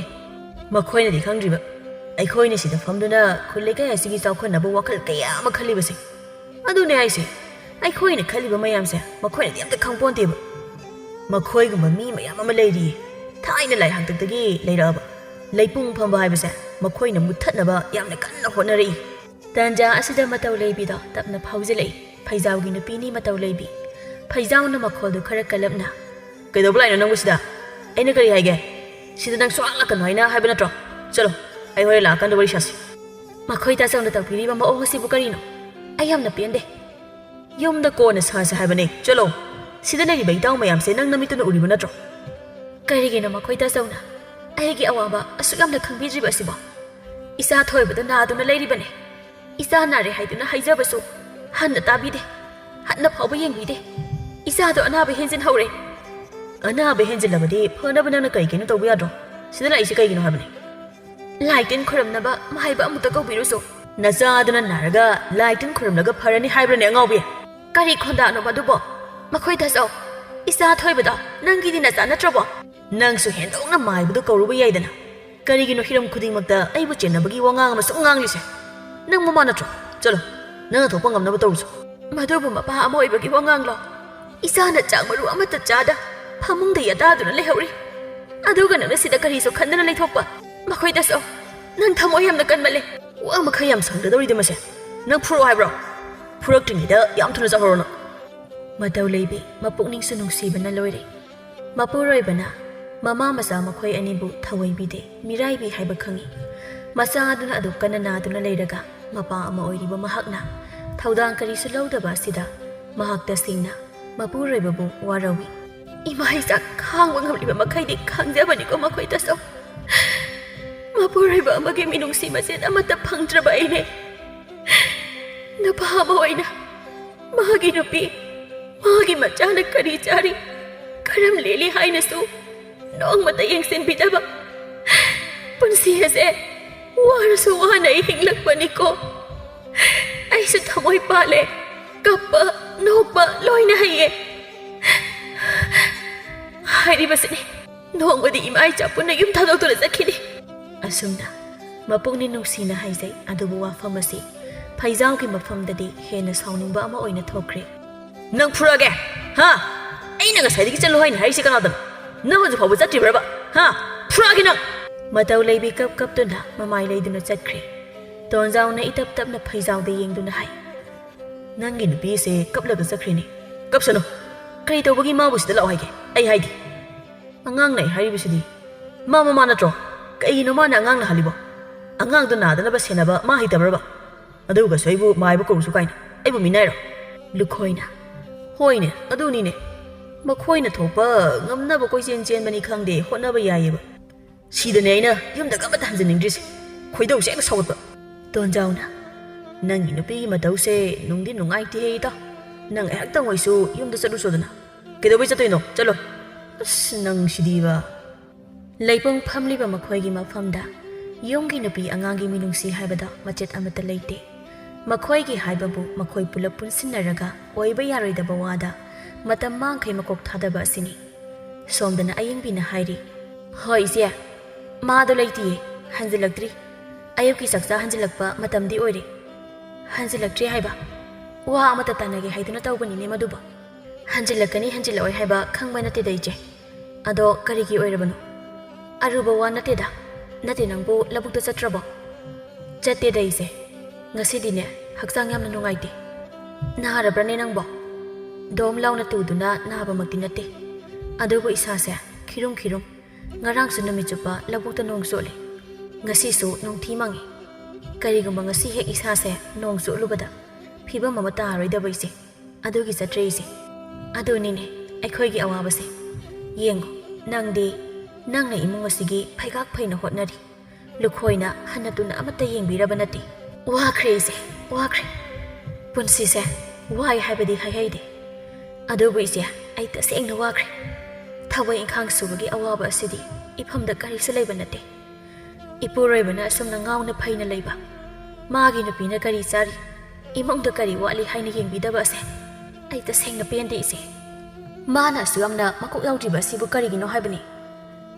ꯃꯈꯣꯏꯅꯗꯤ ꯈꯪꯗ꯭ꯔꯤꯕ, ꯑꯩꯈꯣꯏꯅ ꯁꯤꯗ ꯐꯝꯗꯨꯅ ꯈꯨꯜ ꯂꯩꯀꯥꯏ ꯑꯁꯤꯒꯤ ꯆꯥꯎꯈꯠꯅꯕ ꯋꯥꯈꯜ ꯀꯌꯥ ꯑꯃ ꯈꯜꯂꯤꯕꯁꯦ꯫ ꯑꯗꯨꯅꯦ ꯍꯥꯏꯁꯦ, ꯑꯩꯈꯣꯏꯅ ꯈꯜꯂꯤꯕ ꯃꯌꯥꯝꯁꯦ ꯃꯈꯣꯏꯅꯗꯤ ꯑꯝꯇ ꯈꯪꯄꯣꯟꯇꯦꯕ꯫ ꯃꯈꯣꯏꯒꯨꯝꯕ ꯃꯤ ꯃꯌꯥꯝ ꯑꯃ ꯂꯩꯔꯤꯌꯦ, ꯊꯥꯏꯅ ꯂꯥꯏ ꯍꯥꯛꯇꯛꯇꯒꯤ ꯂꯩꯔꯛꯑꯕ꯫ ꯂꯩꯄꯨꯡ ꯐꯝꯕ ꯍꯥꯏꯕꯁꯦ ꯃꯈꯣꯏꯅ ꯃꯨꯠꯊꯠꯅꯕ ꯌꯥꯝꯅ ꯀꯟꯅ ꯍꯣꯠꯅꯔꯛꯏ꯫ ꯇꯥꯟꯖꯥ ꯑꯁꯤꯗ ꯃꯇꯧ ꯂꯩꯕꯤꯗꯣ ꯇꯞꯅ ꯐꯥꯎꯖꯤꯜꯂꯛꯏ꯫ ꯐꯩꯖꯥꯎꯒꯤ ꯅꯨꯄꯤꯅꯤ ꯃꯇꯧ ꯂꯩꯕꯤ꯫ ꯐꯩꯖꯥꯎꯅ ꯃꯈꯣꯜꯗꯨ ꯈꯔ ꯀꯜꯂꯞꯅ, "ꯀꯩꯗꯧꯕ ꯂꯥꯛꯏꯅꯣ ꯅꯪꯕꯨ ꯁꯤꯗ? ꯑꯩꯅ ꯀꯔꯤ ꯍꯥꯏꯒꯦ? ꯁꯤꯗ ꯅꯪ ꯁꯨꯡꯂꯥꯛ ꯂꯥꯛꯀꯅꯨ ꯍꯥꯏꯅ ꯍꯥꯏꯕ ꯅꯠꯇ꯭ꯔꯣ? ꯆꯠꯂꯣ, ꯑꯩ ꯍꯣꯔꯦꯟ ꯂꯥꯛꯑꯀꯥꯟꯗ ꯋꯥꯔꯤ ꯁꯥꯁꯤ꯫" ꯃꯈꯣꯏ ꯇꯥꯆꯧꯅ ꯇꯧꯕꯤꯔꯤꯕ ꯃꯑꯣꯡ ꯑꯁꯤꯕꯨ ꯀꯔꯤꯅꯣ? ꯑꯩ ꯌꯥꯝꯅ ꯄꯦꯟꯗꯦ꯫ ꯌꯨꯝꯗ ꯀꯣꯟꯅ ꯁꯥꯁꯦ ꯍꯥꯏꯕꯅꯦ꯫ ꯆꯠꯂꯣ꯫ ꯁꯤꯗ ꯂꯩꯔꯤꯕ ꯏꯇꯥꯎ ꯃꯌꯥꯝꯁꯦ ꯅꯪ ꯅꯃꯤꯠꯇꯨꯅ ꯎꯔꯤꯕ ꯅꯠꯇ꯭ꯔꯣ? ꯀꯔꯤꯒꯤꯅꯣ ꯃꯈꯣꯏ ꯇꯥꯆꯧꯅ ꯑꯩꯒꯤ ꯑꯋꯥꯕ ꯑꯁꯨꯛ ꯌꯥꯝꯅ ꯈꯪꯕꯤꯗ꯭ꯔꯤꯕ ꯑꯁꯤꯕꯣ? ꯏꯆꯥ ꯊꯣꯏꯕꯗ ꯅꯥꯗꯨꯅ ꯂꯩꯔꯤꯕꯅꯦ꯫ ꯏꯆꯥ ꯅꯥꯔꯦ ꯍꯥꯏꯗꯨꯅ ꯍꯥꯏꯖꯕꯁꯨ ꯍꯟꯅ ꯇꯥꯕꯤꯗꯦ, ꯍꯟꯅ ꯐꯥꯎꯕ ꯌꯦꯡꯕꯤꯗꯦ꯫ ꯏꯆꯥꯗꯣ ꯑꯅꯥꯕ ꯍꯦꯟꯖꯤꯟꯍꯧꯔꯦ꯫ ꯑꯅꯥꯕ ꯍꯦꯟꯖꯤꯜꯂꯕꯗꯤ ꯐꯅꯕ ꯅꯪꯅ ꯀꯔꯤ ꯀꯩꯅꯣ ꯇꯧꯕ ꯌꯥꯗ꯭ꯔꯣ? ꯁꯤꯗ ꯂꯥꯛꯏꯁꯦ ꯀꯩꯒꯤꯅꯣ ꯍꯥꯏꯕꯅꯦ꯫ ꯂꯥꯏ ꯇꯤꯟ ꯈꯨꯔꯨꯝꯅꯕ ꯃꯍꯩꯕ ꯑꯃꯨꯛꯇ ꯀꯧꯕꯤꯔꯨꯁꯨ꯫ ꯅꯆꯥꯗꯨꯅ ꯅꯥꯔꯒ ꯂꯥꯏ ꯇꯤꯟ ꯈꯨꯔꯨꯝꯂꯒ ꯐꯔꯅꯤ ꯍꯥꯏꯕ꯭ꯔꯅꯦ ꯑꯉꯥꯎꯕꯤ? ꯀꯔꯤ ꯈꯣꯟꯗꯥꯅꯣꯕ ꯑꯗꯨꯕꯣ? ꯃꯈꯣꯏ ꯇꯥꯆꯧ, ꯏꯆꯥ ꯊꯣꯏꯕꯗꯣ ꯅꯪꯒꯤꯗꯤ ꯅꯆꯥ ꯅꯠꯇ꯭ꯔꯕꯣ? ꯅꯪꯁꯨ ꯍꯦꯟꯗꯣꯛꯅ ꯃꯥꯏꯕꯗꯨ ꯀꯧꯔꯨꯕ ꯌꯥꯏꯗꯅ꯫ ꯀꯔꯤꯒꯤꯅꯣ ꯍꯤꯔꯝ ꯈꯨꯗꯤꯡꯃꯛꯇ ꯑꯩꯕꯨ ꯆꯦꯟꯅꯕꯒꯤ ꯋꯥꯉꯥꯡ ꯑꯃ ꯁꯨꯝ ꯉꯥꯡꯂꯤꯁꯦ? ꯅꯪ ꯃꯃꯥ ꯅꯠꯇ꯭ꯔꯣ? ꯆꯠꯂꯣ, ꯅꯪꯅ ꯊꯣꯛꯄ ꯉꯝꯅꯕ ꯇꯧꯔꯨꯆꯣ꯫ ꯃꯗꯨꯕꯨ ꯃꯄꯥ ꯑꯃ ꯑꯣꯏꯕꯒꯤ ꯋꯥꯉꯥꯡꯂꯣ? ꯏꯆꯥꯅ ꯆꯥꯛ ꯃꯔꯨ ꯑꯃꯠꯇ ꯆꯥꯗ ꯐꯃꯨꯡꯗ ꯌꯥꯗꯥꯗꯨꯅ ꯂꯩꯍꯧꯔꯤ꯫ ꯑꯗꯨꯒ ꯅꯪꯅ ꯁꯤꯗ ꯀꯔꯤꯁꯨ ꯈꯟꯗꯅ ꯂꯩꯊꯣꯛꯄ? ꯃꯈꯣꯏꯗꯁꯨ, ꯅꯪ ꯊꯃꯣꯏ ꯌꯥꯝꯅ ꯀꯟꯃꯜꯂꯦ꯫ ꯋꯥ ꯃꯈꯩ ꯌꯥꯝ ꯁꯪꯒꯗꯧꯔꯤꯗ ꯃꯁꯦ꯫ ꯅꯪ ꯐꯨꯔꯛꯑꯣ ꯍꯥꯏꯕ꯭ꯔꯣ? ꯐꯨꯔꯛꯇ꯭ꯔꯤꯉꯩꯗ ꯌꯥꯝ ꯊꯨꯅ ꯆꯠꯍꯧꯔꯣ ꯅꯪ꯫ ꯃꯇꯧ ꯂꯩꯕꯤ ꯃꯄꯨꯛꯅꯤꯡꯁꯨ ꯅꯨꯡꯁꯤꯕꯅ ꯂꯣꯏꯔꯦ꯫ ꯃꯄꯨꯔꯣꯏꯕꯅ ꯃꯃꯥ ꯃꯆꯥ ꯃꯈꯣꯏ ꯑꯅꯤꯕꯨ ꯊꯑꯣꯏꯕꯤꯗꯦ, ꯃꯤꯔꯥꯏꯕꯤ ꯍꯥꯏꯕ ꯈꯪꯏ꯫ ꯃꯆꯥ ꯑꯗꯨꯅ ꯑꯗꯨꯛ ꯀꯟꯅ ꯅꯥꯗꯨꯅ ꯂꯩꯔꯒ ꯃꯄꯥ ꯑꯃ ꯑꯣꯏꯔꯤꯕ ꯃꯍꯥꯛꯅ ꯊꯧꯗꯥꯡ ꯀꯔꯤꯁꯨ ꯂꯧꯗꯕ ꯑꯁꯤꯗ ꯃꯍꯥꯛ ꯇꯁꯦꯡꯅ ꯃꯄꯨꯔꯣꯏꯕꯕꯨ ꯋꯥꯔꯧꯏ꯫ ꯏꯃꯥ ꯏꯆꯥ ꯈꯥꯡꯕ ꯉꯝꯂꯤꯕ ꯃꯈꯩꯗꯤ ꯈꯥꯡꯖꯕꯅꯤꯀꯣ ꯃꯈꯣꯏꯗꯁꯨ꯫ ꯃꯄꯨꯔꯣꯏꯕ ꯑꯃꯒꯤ ꯃꯤꯅꯨꯡꯁꯤ ꯃꯆꯦꯠ ꯑꯃꯠꯇ ꯐꯪꯗ꯭ꯔꯕ ꯑꯩꯅꯦ꯫ ꯅꯨꯄꯥ ꯑꯃ ꯑꯣꯏꯅ ꯃꯥꯒꯤ ꯅꯨꯄꯤ, ꯃꯥꯒꯤ ꯃꯆꯥꯅ ꯀꯔꯤ ꯆꯥꯔꯤ, ꯀꯔꯝ ꯂꯦꯜꯂꯤ ꯍꯥꯏꯅꯁꯨ ꯅꯣꯡꯃꯇ ꯌꯦꯡꯁꯤꯟꯕꯤꯗꯕ꯫ ꯄꯨꯟꯁꯤ ꯑꯁꯦ ꯋꯥꯔꯁꯨ ꯋꯥꯅ ꯑꯩ ꯍꯤꯡꯂꯛꯄꯅꯤꯀꯣ꯫ ꯑꯩꯁꯨ ꯊꯃꯣꯏ ꯄꯥꯜꯂꯦ, ꯀꯞꯄ, ꯅꯣꯛꯄ ꯂꯣꯏꯅ ꯍꯩꯌꯦ꯫ ꯍꯥꯏꯔꯤꯕꯁꯤꯅꯤ, ꯅꯣꯡꯃꯗꯤ ꯏꯃꯥ ꯏꯆꯥ ꯄꯨꯟꯅ ꯌꯨꯝ ꯊꯥꯗꯣꯛꯇꯨꯅ ꯆꯠꯈꯤꯅꯤ꯫ ꯑꯁꯨꯝꯅ ꯃꯄꯨꯛꯅꯤꯡ ꯅꯨꯡꯁꯤꯅ ꯍꯥꯏꯖꯩ, ꯑꯗꯨꯕꯨ ꯋꯥꯐꯝ ꯑꯁꯤ ꯐꯩꯖꯥꯎꯒꯤ ꯃꯐꯝꯗꯗꯤ ꯍꯦꯟꯅ ꯁꯥꯎꯅꯤꯡꯕ ꯑꯃ ꯑꯣꯏꯅ ꯊꯣꯛꯈ꯭ꯔꯦ꯫ ꯅꯪ ꯐꯨꯔꯛꯑꯒꯦ, ꯍꯥ? ꯑꯩꯅ ꯉꯁꯥꯏꯗꯒꯤ ꯆꯠꯂꯨ ꯍꯥꯏꯅ ꯍꯥꯏꯔꯤꯁꯦ ꯀꯅꯥꯗꯅꯣ? ꯅꯪ ꯍꯧꯖꯤꯛ ꯐꯥꯎꯕ ꯆꯠꯇ꯭ꯔꯤꯕ꯭ꯔꯕ? ꯍꯥ? ꯐꯨꯔꯛꯑꯒꯦ ꯅꯪ! ꯃꯇꯧ ꯂꯩꯕꯤ ꯀꯞ ꯀꯞꯇꯨꯅ ꯃꯃꯥꯏ ꯂꯩꯗꯨꯅ ꯆꯠꯈ꯭ꯔꯦ꯫ ꯇꯣꯟꯖꯥꯎꯅ ꯏꯇꯞ ꯇꯞꯅ ꯐꯩꯖꯥꯎꯗ ꯌꯦꯡꯗꯨꯅ ꯍꯥꯏ, "ꯅꯪꯒꯤ ꯅꯨꯄꯤꯁꯦ ꯀꯞꯂꯒ ꯆꯠꯈ꯭ꯔꯦꯅꯦ꯫ ꯀꯞꯁꯅꯨ꯫ ꯀꯔꯤ ꯇꯧꯕꯒꯤ ꯃꯥꯕꯨ ꯁꯤꯗ ꯂꯥꯛꯑꯣ ꯍꯥꯏꯒꯦ? ꯑꯩ ꯍꯥꯏꯗꯤ, ꯑꯉꯥꯡꯅ ꯑꯩ ꯍꯥꯏꯔꯤꯕꯁꯤꯗꯤ꯫ ꯃꯥ ꯃꯃꯥ ꯅꯠꯇ꯭ꯔꯣ? ꯀꯩꯒꯤꯅꯣ ꯃꯥꯅ ꯑꯉꯥꯡ ꯅꯥꯍꯜꯂꯤꯕꯣ? ꯑꯉꯥꯡꯗꯣ ꯅꯥꯗꯅꯕ ꯁꯦꯟꯅꯕ ꯃꯥ ꯍꯩꯇꯕ꯭ꯔꯕ? ꯑꯗꯨꯒꯁꯨ ꯑꯩꯕꯨ ꯃꯥꯏꯕ ꯀꯧꯔꯨꯁꯨ ꯀꯥꯏꯅ ꯑꯩꯕꯨ ꯃꯤꯅꯥꯏꯔꯣ?" ꯂꯨꯈꯣꯏꯅ, "ꯍꯣꯏꯅꯦ, ꯑꯗꯨꯅꯤꯅꯦ꯫ ꯃꯈꯣꯏꯅ ꯊꯣꯛꯄ ꯉꯝꯅꯕ ꯀꯣꯏꯆꯦꯟ ꯆꯦꯟꯕꯅꯤ ꯈꯪꯗꯦ, ꯍꯣꯠꯅꯕ ꯌꯥꯏꯌꯦꯕ꯫ ꯁꯤꯗꯅꯦ ꯑꯩꯅ ꯌꯨꯝꯗꯒ ꯑꯃꯠꯇ ꯍꯟꯖꯅꯤꯡꯗ꯭ꯔꯤꯁꯦ꯫ ꯈꯣꯏꯗꯧꯁꯦ ꯍꯦꯛꯇ ꯁꯥꯎꯒꯠꯄ꯫" ꯇꯣꯟꯖꯥꯎꯅ, "ꯅꯪꯒꯤ ꯅꯨꯄꯤꯒꯤ ꯃꯇꯧꯁꯦ ꯅꯨꯡꯗꯤ ꯅꯨꯡꯉꯥꯏꯇꯦꯍꯦ ꯏꯇꯥꯎ꯫ ꯅꯪ ꯉꯥꯏꯍꯥꯛꯇꯪ ꯑꯣꯏꯁꯨ ꯌꯨꯝꯗ ꯆꯠꯂꯨꯁꯣꯗꯅ꯫ ꯀꯩꯗꯧꯕꯩ ꯆꯠꯇꯣꯏꯅꯣ? ꯆꯠꯂꯣ꯫" ꯑꯁ, ꯅꯪ ꯁꯤꯗꯤꯕ꯫ ꯂꯩꯄꯨꯡ ꯐꯝꯂꯤꯕ ꯃꯈꯣꯏꯒꯤ ꯃꯐꯝꯗ ꯌꯨꯝꯒꯤ ꯅꯨꯄꯤ ꯑꯉꯥꯡꯒꯤ ꯃꯤꯅꯨꯡꯁꯤ ꯍꯥꯏꯕꯗꯣ ꯃꯆꯦꯠ ꯑꯃꯠꯇ ꯂꯩꯇꯦ꯫ ꯃꯈꯣꯏꯒꯤ ꯍꯥꯏꯕꯕꯨ ꯃꯈꯣꯏ ꯄꯨꯂꯞ ꯄꯨꯟꯁꯤꯟꯅꯔꯒ ꯑꯣꯏꯕ ꯌꯥꯔꯣꯏꯗꯕ ꯋꯥꯗ ꯃꯇꯝ ꯃꯥꯡꯈꯩ ꯃꯀꯣꯛ ꯊꯥꯗꯕ ꯑꯁꯤꯅꯤ꯫ ꯁꯣꯝꯗꯅ ꯑꯌꯦꯡꯕꯤꯅ ꯍꯥꯏꯔꯤ, "ꯍꯣꯏ ꯏꯆꯦ, ꯃꯥꯗꯣ ꯂꯩꯇꯤꯌꯦ, ꯍꯟꯖꯤꯜꯂꯛꯇ꯭ꯔꯤ꯫ ꯑꯌꯨꯛꯀꯤ ꯆꯥꯛꯆꯥ ꯍꯟꯖꯤꯜꯂꯛꯄ ꯃꯇꯝꯗꯤ ꯑꯣꯏꯔꯦ꯫" "ꯍꯟꯖꯤꯜꯂꯛꯇ꯭ꯔꯤ ꯍꯥꯏꯕ? ꯋꯥ ꯑꯃꯇ ꯇꯥꯟꯅꯒꯦ ꯍꯥꯏꯗꯨꯅ ꯇꯧꯕꯅꯤꯅꯦ ꯃꯗꯨꯕꯨ꯫" ꯍꯟꯖꯤꯜꯂꯛꯀꯅꯤ ꯍꯟꯖꯤꯜꯂꯛꯑꯣꯏ ꯍꯥꯏꯕ ꯈꯪꯕ ꯅꯠꯇꯦꯗ ꯏꯆꯦ꯫ ꯑꯗꯣ ꯀꯔꯤꯒꯤ ꯑꯣꯏꯔꯕꯅꯣ? ꯑꯔꯨꯕ ꯋꯥ ꯅꯠꯇꯦꯗ꯫ ꯅꯠꯇꯦ, ꯅꯪꯕꯨ ꯂꯧꯕꯨꯛꯇ ꯆꯠꯇ꯭ꯔꯕꯣ? ꯆꯠꯇꯦꯗ ꯏꯆꯦ꯫ ꯉꯁꯤꯗꯤꯅꯦ, ꯍꯛꯆꯥꯡ ꯌꯥꯝꯅ ꯅꯨꯡꯉꯥꯏꯇꯦ꯫ ꯅꯥꯔꯕ꯭ꯔꯅꯦ ꯅꯪꯕꯣ? ꯗꯣꯝ ꯂꯥꯎꯅ ꯇꯨꯗꯨꯅ ꯅꯥꯕꯃꯛꯇꯤ ꯅꯠꯇꯦ, ꯑꯗꯨꯕꯨ ꯏꯁꯥꯁꯦ ꯈꯤꯔꯨꯝ ꯈꯤꯔꯨꯝ꯫ ꯉꯔꯥꯡꯁꯨ ꯅꯨꯃꯤꯠ ꯆꯨꯞꯄ ꯂꯧꯕꯨꯛꯇ ꯅꯣꯡ ꯆꯣꯠꯂꯦ, ꯉꯁꯤꯁꯨ ꯅꯣꯡꯊꯤ ꯃꯪꯉꯤ꯫ ꯀꯔꯤꯒꯨꯝꯕ ꯉꯁꯤ ꯍꯦꯛ ꯏꯁꯥꯁꯦ ꯅꯣꯡ ꯆꯣꯠꯂꯨꯕꯗ ꯐꯤꯕꯝ ꯑꯃ ꯇꯥꯔꯣꯏꯗꯕ ꯏꯆꯦ, ꯑꯗꯨꯒꯤ ꯆꯠꯇ꯭ꯔꯦ ꯏꯆꯦ꯫ ꯑꯗꯨꯅꯤꯅꯦ ꯑꯩꯈꯣꯏꯒꯤ ꯑꯋꯥꯕꯁꯦ꯫ ꯌꯦꯡꯉꯨ, ꯅꯪꯗꯤ, ꯅꯪꯅ ꯏꯃꯨꯡ ꯑꯁꯤꯒꯤ ꯐꯩꯒꯥꯛ ꯐꯩꯅ ꯍꯣꯠꯅꯔꯤ, ꯂꯨꯈꯣꯏꯅ ꯍꯟꯅ ꯇꯨꯅ ꯑꯃꯠꯇ ꯌꯦꯡꯕꯤꯔꯕ ꯅꯠꯇꯦ꯫ ꯋꯥꯈ꯭ꯔꯦ ꯏꯆꯦ, ꯋꯥꯈ꯭ꯔꯦ꯫ ꯄꯨꯟꯁꯤꯁꯦ ꯋꯥꯏ ꯍꯥꯏꯕꯗꯤ ꯍꯥꯏꯍꯩꯗꯦ, ꯑꯗꯨꯕꯨ ꯏꯆꯦ, ꯑꯩ ꯇꯁꯦꯡꯅ ꯋꯥꯈ꯭ꯔꯦ꯫ ꯊꯕꯛ ꯏꯪꯈꯥꯡ ꯁꯨꯕꯒꯤ ꯑꯋꯥꯕ ꯑꯁꯤꯗꯤ ꯏꯐꯝꯗ ꯀꯔꯤꯁꯨ ꯂꯩꯕ ꯅꯠꯇꯦ꯫ ꯏꯄꯨꯔꯣꯏꯕꯅ ꯑꯁꯨꯝꯅ ꯉꯥꯎꯅ ꯐꯩꯅ ꯂꯩꯕ, ꯃꯥꯒꯤ ꯅꯨꯄꯤꯅ ꯀꯔꯤ ꯆꯥꯔꯤ, ꯏꯃꯨꯡꯗ ꯀꯔꯤ ꯋꯥꯠꯂꯤ ꯍꯥꯏꯅ ꯌꯦꯡꯕꯤꯗꯕ ꯑꯁꯦ ꯑꯩ ꯇꯁꯦꯡꯅ ꯄꯦꯟꯗꯦ ꯏꯆꯦ꯫ ꯃꯥꯅ ꯑꯁꯨꯛ ꯌꯥꯝꯅ ꯃꯀꯣꯛ ꯌꯥꯎꯗ꯭ꯔꯤꯕ ꯑꯁꯤꯕꯨ ꯀꯔꯤꯒꯤꯅꯣ ꯍꯥꯏꯕꯅꯤ?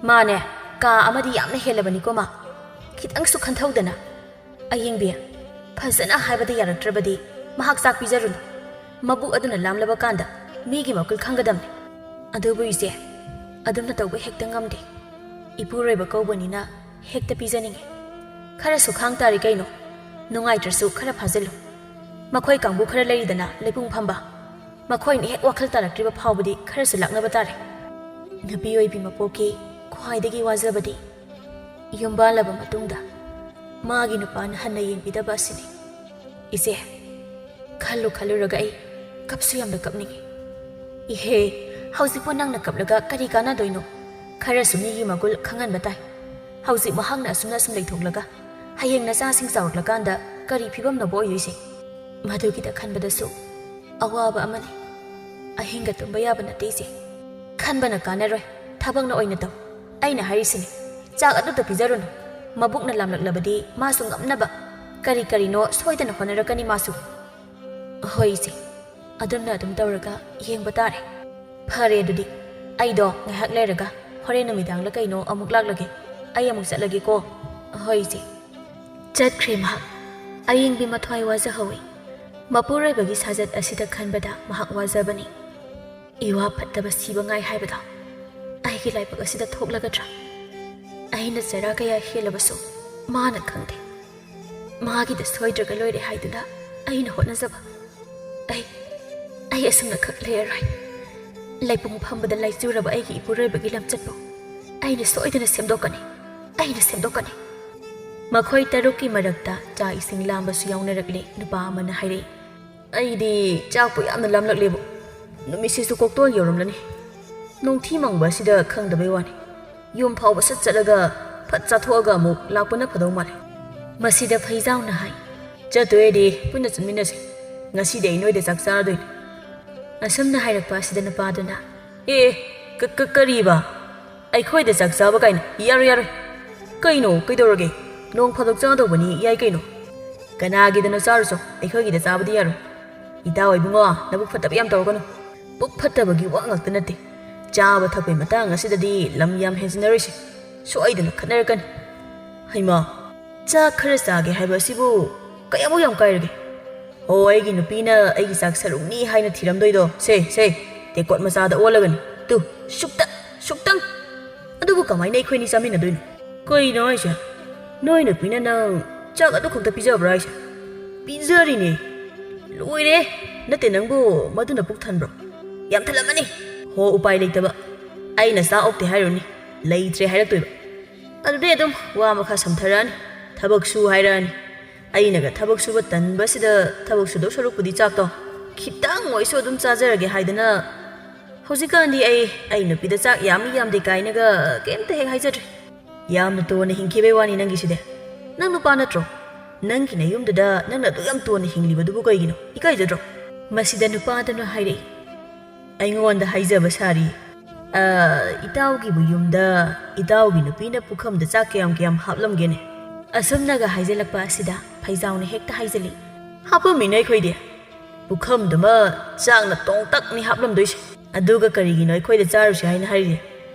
ꯃꯥꯅꯦ, ꯀꯥ ꯑꯃꯗꯤ ꯌꯥꯝꯅ ꯍꯦꯜꯂꯕꯅꯤꯀꯣ ꯃꯥ꯫ ꯈꯤꯇꯪꯁꯨ ꯈꯟꯊꯧꯗꯅ꯫ ꯑꯌꯦꯡꯕꯤ, ꯐꯖꯅ ꯍꯥꯏꯕꯗ ꯌꯥꯔꯛꯇ꯭ꯔꯕꯗꯤ ꯃꯍꯥꯛ ꯆꯥꯛ ꯄꯤꯖꯔꯨꯅꯨ꯫ ꯃꯕꯨꯛ ꯑꯗꯨꯅ ꯂꯥꯝꯂꯕ ꯀꯥꯟꯗ ꯃꯤꯒꯤ ꯃꯒꯨꯟ ꯈꯪꯒꯗꯕꯅꯤ꯫ ꯑꯗꯨꯕꯨ ꯏꯆꯦ, ꯑꯗꯨꯝꯅ ꯇꯧꯕ ꯍꯦꯛꯇ ꯉꯝꯗꯦ꯫ ꯏꯄꯨꯔꯣꯏꯕ ꯀꯧꯕꯅꯤꯅ ꯍꯦꯛꯇ ꯄꯤꯖꯅꯤꯡꯉꯤ꯫ ꯈꯔꯁꯨ ꯈꯥꯡ ꯇꯥꯔꯤ ꯀꯩꯅꯣ꯫ ꯅꯨꯡꯉꯥꯏꯇ꯭ꯔꯁꯨ ꯈꯔ ꯐꯥꯖꯤꯜꯂꯨ꯫ ꯃꯈꯣꯏ ꯀꯥꯡꯕꯨ ꯈꯔ ꯂꯩꯔꯤꯗꯅ ꯂꯩꯄꯨꯡ ꯐꯝꯕ, ꯃꯈꯣꯏꯅ ꯍꯦꯛ ꯋꯥꯈꯜ ꯇꯥꯔꯛꯇ꯭ꯔꯤꯕ ꯐꯥꯎꯕꯗꯤ ꯈꯔꯁꯨ ꯂꯥꯛꯅꯕ ꯇꯥꯔꯦ꯫ ꯅꯨꯄꯤ ꯑꯣꯏꯕꯤ ꯃꯄꯣꯛꯀꯤ ꯈ꯭ꯋꯥꯏꯗꯒꯤ ꯋꯥꯖꯕꯗꯤ ꯌꯨꯝ ꯄꯥꯜꯂꯕ ꯃꯇꯨꯡꯗ ꯃꯥꯒꯤ ꯅꯨꯄꯥꯅ ꯍꯟꯅ ꯌꯦꯡꯕꯤꯗꯕ ꯑꯁꯤꯅꯤ꯫ ꯏꯆꯦ, ꯈꯜꯂꯨ ꯈꯜꯂꯨꯔꯒ ꯑꯩ ꯀꯞꯁꯨ ꯌꯥꯝꯅ ꯀꯞꯅꯤꯡꯉꯤ꯫ ꯏꯍꯦ, ꯍꯧꯖꯤꯛꯄꯨ ꯅꯪꯅ ꯀꯞꯂꯒ ꯀꯔꯤ ꯀꯥꯟꯅꯗꯣꯏꯅꯣ? ꯈꯔꯁꯨ ꯃꯤꯒꯤ ꯃꯒꯨꯜ ꯈꯪꯍꯟꯕ ꯇꯥꯏ꯫ ꯍꯧꯖꯤꯛ ꯃꯍꯥꯛꯅ ꯑꯁꯨꯝꯅ ꯑꯁꯨꯝ ꯂꯩꯊꯣꯛꯂꯒ ꯍꯌꯦꯡ ꯅꯆꯥꯁꯤꯡ ꯆꯥꯎꯔꯛꯂꯀꯥꯟꯗ ꯀꯔꯤ ꯐꯤꯕꯝꯅꯣꯕ ꯑꯣꯏꯗꯣꯏꯁꯦ? ꯃꯗꯨꯒꯤꯗ ꯈꯟꯕꯗꯁꯨ ꯑꯋꯥꯕ ꯑꯃꯅꯤ꯫ ꯑꯍꯤꯡꯒ ꯇꯨꯝꯕ ꯌꯥꯕ ꯅꯠꯇꯦ ꯏꯆꯦ꯫ ꯈꯟꯕꯅ ꯀꯥꯟꯅꯔꯣꯏ, ꯊꯕꯛꯅ ꯑꯣꯏꯅ ꯇꯧ꯫ ꯑꯩꯅ ꯍꯥꯏꯔꯤꯁꯤꯅꯤ, ꯆꯥꯛ ꯑꯗꯨꯗ ꯄꯤꯖꯔꯨꯅꯨ꯫ ꯃꯕꯨꯛꯅ ꯂꯥꯝꯂꯛꯂꯕꯗꯤ ꯃꯥꯁꯨ ꯉꯝꯅꯕ ꯀꯔꯤ ꯀꯔꯤꯅꯣ ꯁꯣꯏꯗꯅ ꯍꯣꯠꯅꯔꯛꯀꯅꯤ ꯃꯥꯁꯨ꯫ ꯍꯣꯏ ꯏꯆꯦ, ꯑꯗꯨꯝꯅ ꯑꯗꯨꯝ ꯇꯧꯔꯒ ꯌꯦꯡꯕ ꯇꯥꯔꯦ꯫ ꯐꯔꯦ ꯑꯗꯨꯗꯤ, ꯑꯩꯗꯣ ꯉꯥꯏꯍꯥꯛ ꯂꯩꯔꯒ ꯍꯣꯔꯦꯟ ꯅꯨꯃꯤꯗꯥꯡꯂ ꯀꯩꯅꯣ ꯑꯃꯨꯛ ꯂꯥꯛꯂꯒꯦ꯫ ꯑꯩ ꯑꯃꯨꯛ ꯆꯠꯂꯒꯦꯀꯣ꯫ ꯍꯣꯏ ꯏꯆꯦ꯫ ꯆꯠꯈ꯭ꯔꯦ ꯃꯍꯥꯛ꯫ ꯑꯌꯦꯡꯕꯤ ꯃꯊ꯭ꯋꯥꯏ ꯋꯥꯖꯍꯧꯏ꯫ ꯃꯄꯨꯔꯣꯏꯕꯒꯤ ꯁꯥꯖꯠ ꯑꯁꯤꯗ ꯈꯟꯕꯗ ꯃꯍꯥꯛ ꯋꯥꯖꯕꯅꯤ꯫ ꯏꯋꯥ ꯐꯠꯇꯕ ꯁꯤꯕ ꯉꯥꯏ ꯍꯥꯏꯕꯗꯣ ꯑꯩꯒꯤ ꯂꯥꯏꯕꯛ ꯑꯁꯤꯗ ꯊꯣꯛꯂꯒꯗ꯭ꯔꯥ? ꯑꯩꯅ ꯆꯔꯥ ꯀꯌꯥ ꯍꯦꯜꯂꯕꯁꯨ ꯃꯥꯅ ꯈꯪꯗꯦ꯫ ꯃꯥꯒꯤꯗ ꯁꯣꯏꯗ꯭ꯔꯒ ꯂꯣꯏꯔꯦ ꯍꯥꯏꯗꯨꯅ ꯑꯩꯅ ꯍꯣꯠꯅꯖꯕ꯫ ꯑꯩ, ꯑꯩ ꯑꯁꯨꯝꯅ ꯈꯛ ꯂꯩꯔꯔꯣꯏ꯫ ꯂꯩꯄꯨꯡ ꯐꯝꯕꯗ ꯂꯥꯏꯆꯨꯔꯕ ꯑꯩꯒꯤ ꯏꯄꯨꯔꯣꯏꯕꯒꯤ ꯂꯝꯆꯠꯄꯨ ꯑꯩꯅ ꯁꯣꯏꯗꯅ ꯁꯦꯝꯗꯣꯛꯀꯅꯤ꯫ ꯑꯩꯅ ꯁꯦꯝꯗꯣꯛꯀꯅꯤ꯫ ꯃꯈꯣꯏ ꯇꯔꯨꯛꯀꯤ ꯃꯔꯛꯇ ꯆꯥꯛ ꯏꯁꯤꯡ ꯂꯥꯝꯕꯁꯨ ꯌꯥꯎꯅꯔꯛꯂꯦ꯫ ꯅꯨꯄꯥ ꯑꯃꯅ ꯍꯥꯏꯔꯛꯏ, "ꯑꯩꯗꯤ ꯆꯥꯛꯄꯨ ꯌꯥꯝꯅ ꯂꯥꯝꯂꯛꯂꯦꯕꯨ꯫ ꯅꯨꯃꯤꯠꯁꯤꯁꯨ ꯀꯣꯛꯇꯣꯜ ꯌꯧꯔꯝꯂꯅꯤ꯫ ꯅꯣꯡꯊꯤ ꯃꯪꯕ ꯑꯁꯤꯗ ꯈꯪꯗꯕꯩ ꯋꯥꯅꯤ꯫ ꯌꯨꯝ ꯐꯥꯎꯕ ꯁꯠ ꯆꯠꯂꯒ ꯐꯠ ꯆꯥꯊꯣꯛꯑꯒ ꯑꯃꯨꯛ ꯂꯥꯛꯄꯅ ꯐꯗꯧ ꯃꯥꯜꯂꯦ꯫" ꯃꯁꯤꯗ ꯐꯩꯖꯥꯎꯅ ꯍꯥꯏ, "ꯆꯠꯇꯣꯏꯗꯤ ꯄꯨꯟꯅ ꯆꯠꯃꯤꯟꯅꯁꯤ꯫ ꯉꯁꯤꯗꯤ ꯑꯩ ꯅꯣꯏꯗ ꯆꯥꯛ ꯆꯥꯔꯗꯣꯏꯅꯤ꯫" ꯑꯁꯨꯝꯅ ꯍꯥꯏꯔꯛꯄ ꯑꯁꯤꯗ ꯅꯨꯄꯥꯗꯨꯅ, "ꯑꯦ, ꯑꯦ, ꯀ-, ꯀ-, ꯀꯔꯤꯕ? ꯑꯩꯈꯣꯏꯗ ꯆꯥꯛ ꯆꯥꯕ ꯀꯥꯏꯅ? ꯌꯥꯔꯣꯏ, ꯌꯥꯔꯣꯏ꯫ ꯀꯩꯅꯣ, ꯀꯩꯗꯧꯔꯒꯦ? ꯅꯣꯡ ꯐꯥꯗꯣꯛ ꯆꯥꯗꯧꯕꯅꯤ, ꯌꯥꯏ ꯀꯩꯅꯣ꯫ ꯀꯅꯥꯒꯤꯗꯅꯣ ꯆꯥꯔꯨꯆꯣ, ꯑꯩꯈꯣꯏꯒꯤꯗ ꯆꯥꯕꯗꯤ ꯌꯥꯔꯣꯏ꯫ ꯏꯇꯥꯎ ꯏꯕꯨꯡꯉꯣ, ꯅꯕꯨꯛ ꯐꯠꯇꯕ ꯌꯥꯝ ꯇꯧꯔꯛꯀꯅꯨ꯫ ꯄꯨꯛ ꯐꯠꯇꯕꯒꯤ ꯋꯥ ꯉꯥꯛꯇ ꯅꯠꯇꯦ꯫ ꯆꯥꯕ ꯊꯛꯄꯒꯤ ꯃꯇꯥꯡ ꯑꯁꯤꯗꯗꯤ ꯂꯝ ꯌꯥꯝ ꯍꯦꯟꯖꯤꯟꯅꯔꯣꯏꯁꯦ꯫ ꯁꯣꯏꯗꯅ ꯈꯠꯅꯔꯛꯀꯅꯤ꯫" ꯍꯩꯃꯥ, ꯆꯥꯛ ꯈꯔ ꯆꯥꯒꯦ ꯍꯥꯏꯕ ꯑꯁꯤꯕꯨ ꯀꯌꯥꯃꯨꯛ ꯌꯥꯝ ꯀꯥꯏꯔꯒꯦ? ꯑꯣ, ꯑꯩꯒꯤ ꯅꯨꯄꯤꯅ ꯑꯩꯒꯤ ꯆꯥꯛ ꯁꯔꯨꯛꯅꯤ ꯍꯥꯏꯅ ꯊꯤꯔꯝꯗꯣꯏꯗꯣ, ꯁꯦ, ꯁꯦ, ꯇꯦꯡꯀꯣꯠ ꯃꯆꯥꯗ ꯑꯣꯜꯂꯒꯅꯤ꯫ ꯇꯨ, ꯁꯨꯛꯇ-, ꯁꯨꯛꯇꯪ꯫ ꯑꯗꯨꯕꯨ ꯀꯃꯥꯏꯅ ꯑꯩꯈꯣꯏꯅꯤ ꯆꯥꯃꯤꯟꯅꯗꯣꯏꯅꯣ? ꯀꯩꯅꯣ ꯍꯥꯏꯁꯦ? ꯅꯣꯏ ꯅꯨꯄꯤꯅ ꯅꯪ ꯆꯥꯛ ꯑꯗꯨ ꯈꯛꯇ ꯄꯤꯖꯕ꯭ꯔꯥ ꯍꯥꯏꯁꯦ? ꯄꯤꯖꯔꯤꯅꯦ꯫ ꯂꯣꯏꯔꯦ꯫ ꯅꯠꯇꯦ, ꯅꯪꯕꯨ ꯃꯗꯨꯅ ꯄꯨꯛ ꯊꯟꯕ꯭ꯔꯣ? ꯌꯥꯝ ꯊꯜꯂꯝꯃꯅꯤ꯫ ꯍꯣ, ꯎꯄꯥꯏ ꯂꯩꯇꯕ꯫ ꯑꯩꯅ ꯆꯥꯛ ꯑꯣꯛꯇꯦ ꯍꯥꯏꯔꯨꯅꯤ꯫ ꯂꯩꯇ꯭ꯔꯦ ꯍꯥꯏꯔꯛꯇꯣꯏꯕ꯫ ꯑꯗꯨꯗꯩ ꯑꯗꯨꯝ ꯋꯥ ꯃꯈꯥ ꯁꯝꯊꯔꯛꯑꯅꯤ꯫ ꯊꯕꯛ ꯁꯨ ꯍꯥꯏꯔꯛꯑꯅꯤ꯫ ꯑꯩꯅꯒ ꯊꯕꯛ ꯁꯨꯕ ꯇꯟꯕꯁꯤꯗ ꯊꯕꯛ ꯁꯨꯗꯧ ꯁꯔꯨꯛꯄꯨꯗꯤ ꯆꯥꯛꯇꯣ ꯈꯤꯇꯪ ꯑꯣꯏꯁꯨ ꯑꯗꯨꯝ ꯆꯥꯖꯔꯒꯦ ꯍꯥꯏꯗꯅ ꯍꯧꯖꯤꯛꯀꯥꯟꯗꯤ ꯑꯩ, ꯑꯩ ꯅꯨꯄꯤꯗ ꯆꯥꯛ ꯌꯥꯝꯃꯤ ꯌꯥꯝꯗꯦ ꯀꯥꯏꯅꯒ ꯀꯩꯝꯇ ꯍꯦꯛ ꯍꯥꯏꯖꯗ꯭ꯔꯦ꯫ ꯌꯥꯝꯅ ꯇꯣꯟꯅ ꯍꯤꯡꯈꯤꯕꯩ ꯋꯥꯅꯤ ꯅꯪꯒꯤꯁꯤꯗꯤ꯫ ꯅꯪ ꯅꯨꯄꯥ ꯅꯠꯇ꯭ꯔꯣ? ꯅꯪꯒꯤ ꯅꯌꯨꯝꯗꯨꯗ ꯅꯪꯅ ꯑꯗꯨꯛ ꯌꯥꯝ ꯇꯣꯟꯅ ꯍꯤꯡꯂꯤꯕꯗꯨꯕꯨ ꯀꯩꯒꯤꯅꯣ? ꯏꯀꯥꯏꯖꯗ꯭ꯔꯣ? ꯃꯁꯤꯗ ꯅꯨꯄꯥꯗꯨꯅ ꯍꯥꯏꯔꯛꯏ, ꯑꯩꯉꯣꯟꯗ ꯍꯥꯏꯖꯕ ꯁꯥꯔꯤ꯫ "ꯑ, ꯏꯇꯥꯎꯒꯤꯕꯨ ꯌꯨꯝꯗ ꯏꯇꯥꯎꯒꯤ ꯅꯨꯄꯤꯅ ꯄꯨꯈꯝꯗ ꯆꯥꯛ ꯀꯌꯥꯝ ꯀꯌꯥꯝ ꯍꯥꯞꯂꯝꯒꯦꯅꯦ?" ꯑꯁꯨꯝꯅꯒ ꯍꯥꯏꯖꯤꯜꯂꯛꯄ ꯑꯁꯤꯗ ꯐꯩꯖꯥꯎꯅ ꯍꯦꯛꯇ ꯍꯥꯏꯖꯤꯜꯂꯤ, "ꯍꯥꯞꯄꯝꯃꯤꯅꯦ ꯑꯩꯈꯣꯏꯗꯤ꯫ ꯄꯨꯈꯝꯗꯨꯃ ꯆꯥꯛꯅ ꯇꯣꯡꯇꯛꯅꯤ ꯍꯥꯞꯂꯝꯗꯣꯏꯁꯦ꯫ ꯑꯗꯨꯒ ꯀꯔꯤꯒꯤꯅꯣ ꯑꯩꯈꯣꯏꯗ ꯆꯥꯔꯨꯁꯦ ꯍꯥꯏꯅ ꯍꯥꯏꯔꯤꯁꯦ?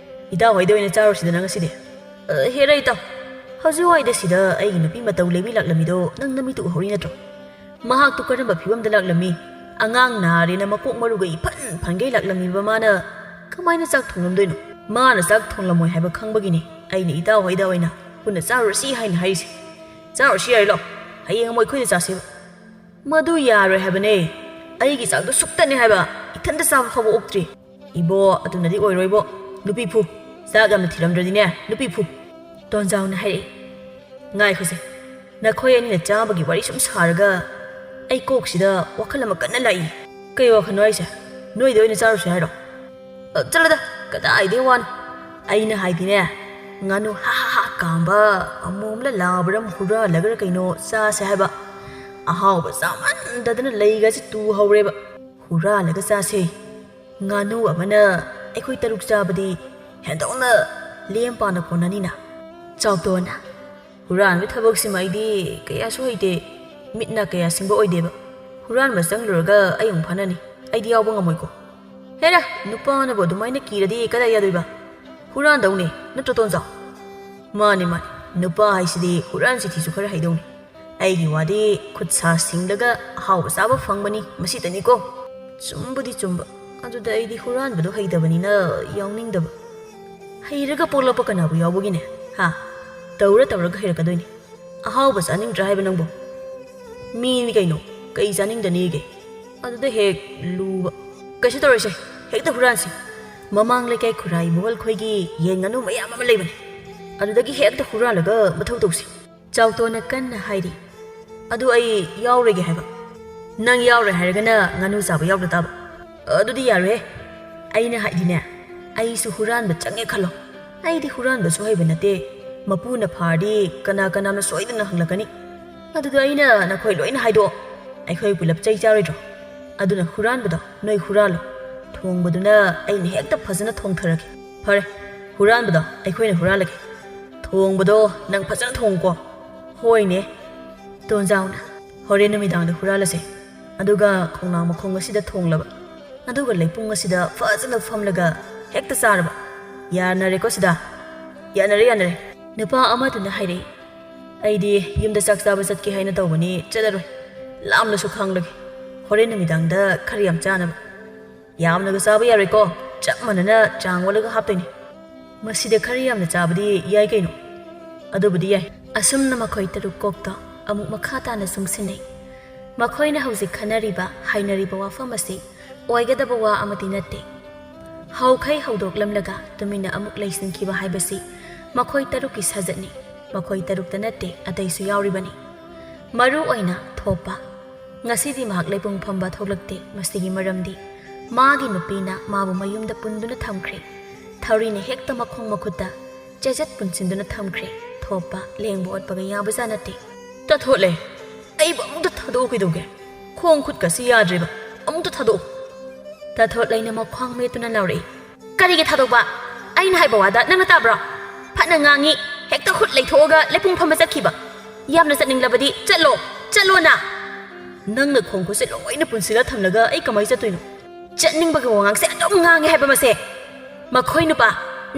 ꯏꯇꯥꯎ ꯍꯣꯏꯗ ꯑꯣꯏꯅ ꯆꯥꯔꯨꯁꯤꯗꯅ ꯉꯁꯤꯗꯤ꯫" "ꯑ, ꯍꯦꯔꯥ ꯏꯇꯥꯎ, ꯍꯧꯖꯤꯛ ꯋꯥꯏꯗ ꯁꯤꯗ ꯑꯩꯒꯤ ꯅꯨꯄꯤ ꯃꯇꯧ ꯂꯦꯕꯤ ꯂꯥꯛꯂꯝꯃꯤꯗꯣ ꯅꯪ ꯅꯃꯤꯠꯇꯨ ꯎꯍꯧꯔꯤ ꯅꯠꯇ꯭ꯔꯣ? ꯃꯍꯥꯛꯇꯨ ꯀꯔꯝꯕ ꯐꯤꯕꯝꯗ ꯂꯥꯛꯂꯝꯃꯤ? ꯑꯉꯥꯡ ꯅꯥꯔꯦꯅ ꯃꯀꯣꯛ ꯃꯔꯨꯒ ꯏꯐꯟ ꯐꯟꯒꯩ ꯂꯥꯛꯂꯝꯃꯤꯕ ꯃꯥꯅ ꯀꯃꯥꯏꯅ ꯆꯥꯛ ꯊꯣꯡꯂꯝꯗꯣꯏꯅꯣ? ꯃꯥꯅ ꯆꯥꯛ ꯊꯣꯡꯂꯝꯃꯣꯏ ꯍꯥꯏꯕ ꯈꯪꯕꯒꯤꯅꯤ ꯑꯩꯅ ꯏꯇꯥꯎ ꯍꯣꯏꯗ ꯑꯣꯏꯅ ꯄꯨꯟꯅ ꯆꯥꯔꯨꯔꯁꯤ ꯍꯥꯏꯅ ꯍꯥꯏꯔꯤꯁꯦ꯫ ꯆꯥꯔꯨꯔꯁꯤ ꯌꯥꯏ, ꯂꯥꯛꯑꯣ꯫ ꯍꯌꯦꯡ ꯑꯃꯨꯛ ꯑꯩꯈꯣꯏꯗ ꯆꯥꯁꯦꯕ꯫ ꯃꯗꯨ ꯌꯥꯔꯣꯏ ꯍꯥꯏꯕꯅꯦ꯫ ꯑꯩꯒꯤ ꯆꯥꯛꯇꯣ ꯁꯨꯛꯇꯅꯦ ꯍꯥꯏꯕ꯫ ꯏꯊꯟꯇ ꯆꯥꯕ ꯐꯥꯎꯕ ꯑꯣꯛꯇ꯭ꯔꯤ꯫ ꯏꯕꯣ, ꯑꯗꯨꯅꯗꯤ ꯑꯣꯏꯔꯣꯏꯕꯣ꯫ ꯅꯨꯄꯤ ꯐꯨ꯫ ꯆꯥꯛ ꯌꯥꯝꯅ ꯊꯤꯔꯝꯗ꯭ꯔꯗꯤꯅꯦ, ꯅꯨꯄꯤ ꯐꯨ꯫ ꯇꯣꯟꯖꯥꯎꯅ ꯍꯥꯏꯔꯛꯏ꯫ ꯉꯥꯏꯈꯣꯁꯦ, ꯅꯈꯣꯏ ꯑꯅꯤꯅ ꯆꯥꯕꯒꯤ ꯋꯥꯔꯤ ꯁꯨꯝ ꯁꯥꯔꯒ ꯑꯩ ꯀꯣꯛꯁꯤꯗ ꯋꯥꯈꯜ ꯑꯃ ꯀꯟꯅ ꯂꯥꯛꯏ꯫ ꯀꯩ ꯋꯥꯈꯜꯅꯣ ꯍꯥꯏꯁꯦ? ꯅꯣꯏꯗ ꯑꯣꯏꯅ ꯆꯥꯔꯨꯁꯦ ꯍꯥꯏꯔꯣ? ꯑ, ꯆꯠꯂꯣꯗ, ꯀꯗꯥꯏꯗꯩ ꯋꯥꯅꯣ? ꯑꯩꯅ ꯍꯥꯏꯗꯤꯅꯦ, ꯉꯥꯅꯨ ꯍꯥ ꯍꯥ ꯍꯥ ꯀꯥꯝꯕ, ꯑꯃꯣꯝꯂ ꯂꯥꯕꯔ ꯑꯃ ꯍꯨꯔꯥꯜꯂꯒꯔ ꯀꯩꯅꯣ ꯆꯥꯁꯦ ꯍꯥꯏꯕ꯫ ꯑꯍꯥꯎꯕ ꯆꯥꯃꯟꯗꯗꯅ ꯂꯩꯒꯁꯦ ꯇꯨ ꯍꯧꯔꯦꯕ꯫ ꯍꯨꯔꯥꯜꯂꯒ ꯆꯥꯁꯦ꯫ ꯉꯥꯅꯨ ꯑꯃꯅ ꯑꯩꯈꯣꯏ ꯇꯔꯨꯛ ꯆꯥꯕꯗꯤ ꯍꯦꯟꯗꯣꯛꯅ ꯂꯦꯝ ꯄꯥꯅ ꯀꯣꯟꯅꯅꯤꯅ꯫ ꯆꯥꯎꯇꯣꯟ, ꯍꯨꯔꯥꯟꯕ ꯊꯕꯛꯁꯤꯃ ꯑꯩꯗꯤ ꯀꯌꯥꯁꯨ ꯍꯩꯇꯦ, ꯃꯤꯠ ꯅꯥ ꯀꯌꯥ ꯁꯤꯡꯕ ꯑꯣꯏꯗꯦꯕ꯫ ꯍꯨꯔꯥꯟꯕ ꯆꯪꯂꯨꯔꯒ ꯑꯩ ꯑꯃꯨꯛ ꯐꯥꯅꯅꯤ, ꯑꯩꯗꯤ ꯌꯥꯎꯕ ꯉꯝꯃꯣꯏꯀꯣ꯫ ꯍꯦꯔꯥ, ꯅꯨꯄꯥꯅꯕꯨ ꯑꯗꯨꯃꯥꯏꯅ ꯀꯤꯔꯗꯤ ꯀꯗꯥꯏ ꯌꯥꯗꯣꯏꯕ? ꯍꯨꯔꯥꯟꯗꯧꯅꯦ, ꯅꯠꯇ꯭ꯔꯣ ꯇꯣꯟꯖꯥꯎ? ꯃꯥꯅꯦ, ꯃꯥꯅꯦ, ꯅꯨꯄꯥ ꯍꯥꯏꯁꯤꯗꯤ ꯍꯨꯔꯥꯟ ꯆꯤꯊꯤꯁꯨ ꯈꯔ ꯍꯩꯗꯧꯅꯤ꯫ ꯑꯩꯒꯤ ꯋꯥꯗꯤ ꯈꯨꯠ ꯁꯥ ꯁꯤꯡꯂꯒ ꯑꯍꯥꯎꯕ ꯆꯥꯕ ꯐꯪꯕꯅꯤ, ꯃꯁꯤꯇꯅꯤꯀꯣ꯫ ꯆꯨꯝꯕꯨꯗꯤ ꯆꯨꯝꯕ, ꯑꯗꯨꯗ ꯑꯩꯗꯤ ꯍꯨꯔꯥꯟꯕꯗꯣ ꯍꯩꯇꯕꯅꯤꯅ ꯌꯥꯎꯅꯤꯡꯗꯕ꯫ ꯍꯩꯔꯒ ꯄꯣꯛꯂꯛꯄ ꯀꯅꯥꯕꯨ ꯌꯥꯎꯕꯒꯤꯅꯦ? ꯍꯥ? ꯇꯧꯔ ꯇꯧꯔꯒ ꯍꯩꯔꯛꯀꯗꯣꯏꯅꯤ꯫ ꯑꯍꯥꯎꯕ ꯆꯥꯅꯤꯡꯗ꯭ꯔꯥ ꯍꯥꯏꯕ ꯅꯪꯕꯨ? ꯃꯤꯅꯤ ꯀꯩꯅꯣ, ꯀꯩ ꯆꯥꯅꯤꯡꯗꯅꯤꯒꯦ? ꯑꯗꯨꯗ ꯍꯦꯛ ꯂꯨꯕ꯫ ꯀꯩꯁꯨ ꯇꯧꯔꯣꯏꯁꯦ, ꯍꯦꯛꯇ ꯍꯨꯔꯥꯟꯁꯤ꯫ ꯃꯃꯥꯡ ꯂꯩꯀꯥꯏ ꯈꯨꯔꯥꯏ ꯃꯨꯍꯜ ꯈꯣꯏꯒꯤ ꯌꯦꯟ ꯉꯥꯅꯨ ꯃꯌꯥꯝ ꯑꯃ ꯂꯩꯕꯅꯦ, ꯑꯗꯨꯗꯒꯤ ꯍꯦꯛꯇ ꯍꯨꯔꯥꯜꯂꯒ ꯃꯊꯧ ꯇꯧꯁꯤ꯫ ꯆꯥꯎꯇꯣꯟꯅ ꯀꯟꯅ ꯍꯥꯏꯔꯤ꯫ ꯑꯗꯨ ꯑꯩ ꯌꯥꯎꯔꯣꯏꯒꯦ ꯍꯥꯏꯕ꯫ ꯅꯪ ꯌꯥꯎꯔꯣꯏ ꯍꯥꯏꯔꯒꯅ ꯉꯥꯅꯨ ꯆꯥꯕ ꯌꯥꯎꯗ ꯇꯥꯕ꯫ ꯑꯗꯨꯗꯤ ꯌꯥꯔꯣꯏꯍꯦ꯫ ꯑꯩꯅ ꯍꯥꯏꯗꯤꯅꯦ, ꯑꯩꯁꯨ ꯍꯨꯔꯥꯟꯕ ꯆꯪꯉꯦ ꯈꯜꯂꯣ꯫ ꯑꯩꯗꯤ ꯍꯨꯔꯥꯟꯕꯁꯨ ꯍꯩꯕ ꯅꯠꯇꯦ꯫ ꯃꯄꯨꯅ ꯐꯥꯔꯗꯤ ꯀꯅꯥ ꯀꯅꯥꯅꯣ ꯁꯣꯏꯗꯅ ꯍꯪꯂꯛꯀꯅꯤ꯫ ꯑꯗꯨꯗ ꯑꯩꯅ ꯅꯈꯣꯏ ꯂꯣꯏꯅ ꯍꯥꯏꯗꯣꯛꯑꯣ꯫ ꯑꯩꯈꯣꯏ ꯄꯨꯂꯞ ꯆꯩ ꯆꯥꯔꯣꯏꯗ꯭ꯔꯣ? ꯑꯗꯨꯅ ꯍꯨꯔꯥꯟꯕꯗꯣ ꯅꯣꯏ ꯍꯨꯔꯥꯜꯂꯣ꯫ ꯊꯣꯡꯕꯗꯨꯅ ꯑꯩꯅ ꯍꯦꯛꯇ ꯐꯖꯅ ꯊꯣꯡꯊꯔꯒꯦ꯫ ꯐꯔꯦ, ꯍꯨꯔꯥꯟꯕꯗꯣ ꯑꯩꯈꯣꯏꯅ ꯍꯨꯔꯥꯜꯂꯒꯦ꯫ ꯊꯣꯡꯕꯗꯣ ꯅꯪ ꯐꯖꯅ ꯊꯣꯡꯉꯨꯀꯣ꯫ ꯍꯣꯏꯅꯦ꯫ ꯇꯣꯟꯖꯥꯎꯅ, ꯍꯣꯔꯦꯟ ꯅꯨꯃꯤꯗꯥꯡꯗ ꯍꯨꯔꯥꯜꯂꯁꯦ꯫ ꯑꯗꯨꯒ ꯈꯣꯡꯅꯥꯡ ꯃꯈꯣꯡ ꯑꯁꯤꯗ ꯊꯣꯡꯂꯕ, ꯑꯗꯨꯒ ꯂꯩꯄꯨꯡ ꯑꯁꯤꯗ ꯐꯖꯅ ꯐꯝꯂꯒ ꯍꯦꯛꯇ ꯆꯥꯔꯕ꯫ ꯌꯥꯅꯔꯦꯀꯣ ꯁꯤꯗ? ꯌꯥꯅꯔꯦ, ꯌꯥꯅꯔꯦ꯫ ꯅꯨꯄꯥ ꯑꯃꯗꯨꯅ ꯍꯥꯏꯔꯛꯏ, ꯑꯩꯗꯤ ꯌꯨꯝꯗ ꯆꯥꯛ ꯆꯥꯕ ꯆꯠꯀꯦ ꯍꯥꯏꯅ ꯇꯧꯕꯅꯤ, ꯆꯠꯂꯔꯣꯏ꯫ ꯂꯥꯝꯂꯁꯨ ꯈꯥꯡꯂꯒꯦ꯫ ꯍꯣꯔꯦꯟ ꯅꯨꯃꯤꯗꯥꯡꯗ ꯈꯔ ꯌꯥꯝ ꯆꯥꯅꯕ꯫ ꯌꯥꯝꯅꯒ ꯆꯥꯕ ꯌꯥꯔꯣꯏꯀꯣ, ꯆꯞ ꯃꯥꯟꯅꯅ ꯆꯥꯡ ꯑꯣꯜꯂꯒ ꯍꯥꯞꯇꯣꯏꯅꯤ꯫ ꯃꯁꯤꯗ ꯈꯔ ꯌꯥꯝꯅ ꯆꯥꯕꯗꯤ ꯌꯥꯏ ꯀꯩꯅꯣ꯫ ꯑꯗꯨꯕꯨꯗꯤ ꯌꯥꯏ꯫ ꯑꯁꯨꯝꯅ ꯃꯈꯣꯏ ꯇꯔꯨꯛ ꯀꯣꯛꯇꯣ ꯑꯃꯨꯛ ꯃꯈꯥ ꯇꯥꯅ ꯆꯨꯡꯁꯤꯟꯅꯩ꯫ ꯃꯈꯣꯏꯅ ꯍꯧꯖꯤꯛ ꯈꯟꯅꯔꯤꯕ, ꯍꯥꯏꯅꯔꯤꯕ ꯋꯥꯐꯝ ꯑꯁꯤ ꯑꯣꯏꯒꯗꯕ ꯋꯥ ꯑꯃꯗꯤ ꯅꯠꯇꯦ꯫ ꯍꯧꯈꯩ ꯍꯧꯗꯣꯛꯂꯝꯂꯒ ꯇꯨꯃꯤꯟꯅ ꯑꯃꯨꯛ ꯂꯩꯁꯤꯟꯈꯤꯕ ꯍꯥꯏꯕꯁꯤ ꯃꯈꯣꯏ ꯇꯔꯨꯛꯀꯤ ꯁꯥꯖꯠꯅꯤ꯫ ꯃꯈꯣꯏ ꯇꯔꯨꯛꯇ ꯅꯠꯇꯦ, ꯑꯇꯩꯁꯨ ꯌꯥꯎꯔꯤꯕꯅꯤ꯫ ꯃꯔꯨ ꯑꯣꯏꯅ ꯊꯣꯛꯄ꯫ ꯉꯁꯤꯗꯤ ꯃꯍꯥꯛ ꯂꯩꯄꯨꯡ ꯐꯝꯕ ꯊꯣꯛꯂꯛꯇꯦ꯫ ꯃꯁꯤꯒꯤ ꯃꯔꯝꯗꯤ ꯃꯥꯒꯤ ꯅꯨꯄꯤꯅ ꯃꯥꯕꯨ ꯃꯌꯨꯝꯗ ꯄꯨꯟꯗꯨꯅ ꯊꯝꯈ꯭ꯔꯦ꯫ ꯊꯧꯔꯤꯅ ꯍꯦꯛꯇ ꯃꯈꯣꯡ ꯃꯈꯨꯠꯇ ꯆꯦꯖꯠ ꯄꯨꯟꯁꯤꯟꯗꯨꯅ ꯊꯝꯈ꯭ꯔꯦ꯫ ꯊꯣꯛꯄ ꯂꯦꯡꯕ ꯑꯣꯠꯄꯒ ꯌꯥꯕꯖꯥꯠ ꯅꯠꯇꯦ꯫ "ꯇꯥꯊꯣꯠꯂꯦ, ꯑꯩꯕꯨ ꯑꯃꯨꯛꯇ ꯊꯥꯗꯣꯛꯎ ꯀꯩꯗꯧꯒꯦ? ꯈꯣꯡ ꯈꯨꯠꯀꯁꯤ ꯌꯥꯗ꯭ꯔꯦꯕ, ꯑꯃꯨꯛꯇ ꯊꯥꯗꯣꯛꯎ꯫" ꯇꯥꯊꯣꯠꯂꯩꯅ ꯃꯈ꯭ꯋꯥꯡ ꯃꯦꯠꯇꯨꯅ ꯂꯥꯎꯔꯛꯏ꯫ "ꯀꯔꯤꯒꯤ ꯊꯥꯗꯣꯛꯄ? ꯑꯩꯅ ꯍꯥꯏꯕ ꯋꯥꯗ ꯅꯪꯅ ꯇꯥꯕ꯭ꯔꯣ? ꯐꯠꯅ ꯉꯥꯡꯉꯤ, ꯍꯦꯛꯇ ꯈꯨꯠ ꯂꯩꯊꯣꯛꯑꯒ ꯂꯩꯄꯨꯡ ꯐꯝꯕ ꯆꯠꯈꯤꯕ꯫ ꯌꯥꯝꯅ ꯆꯠꯅꯤꯡꯂꯕꯗꯤ ꯆꯠꯂꯣ, ꯆꯠꯂꯣꯅ!" "ꯅꯪꯅ ꯈꯣꯡ ꯈꯨꯠꯁꯦ ꯂꯣꯏꯅ ꯄꯨꯟꯁꯤꯜꯂ ꯊꯝꯂꯒ ꯑꯩ ꯀꯃꯥꯏ ꯆꯠꯇꯣꯏꯅꯣ?" "ꯆꯠꯅꯤꯡꯕꯒꯤ ꯋꯥꯉꯥꯡꯁꯦ ꯑꯗꯨꯝ ꯉꯥꯡꯉꯦ ꯍꯥꯏꯕ ꯃꯁꯦ꯫ ꯃꯈꯣꯏ ꯅꯨꯄꯥ,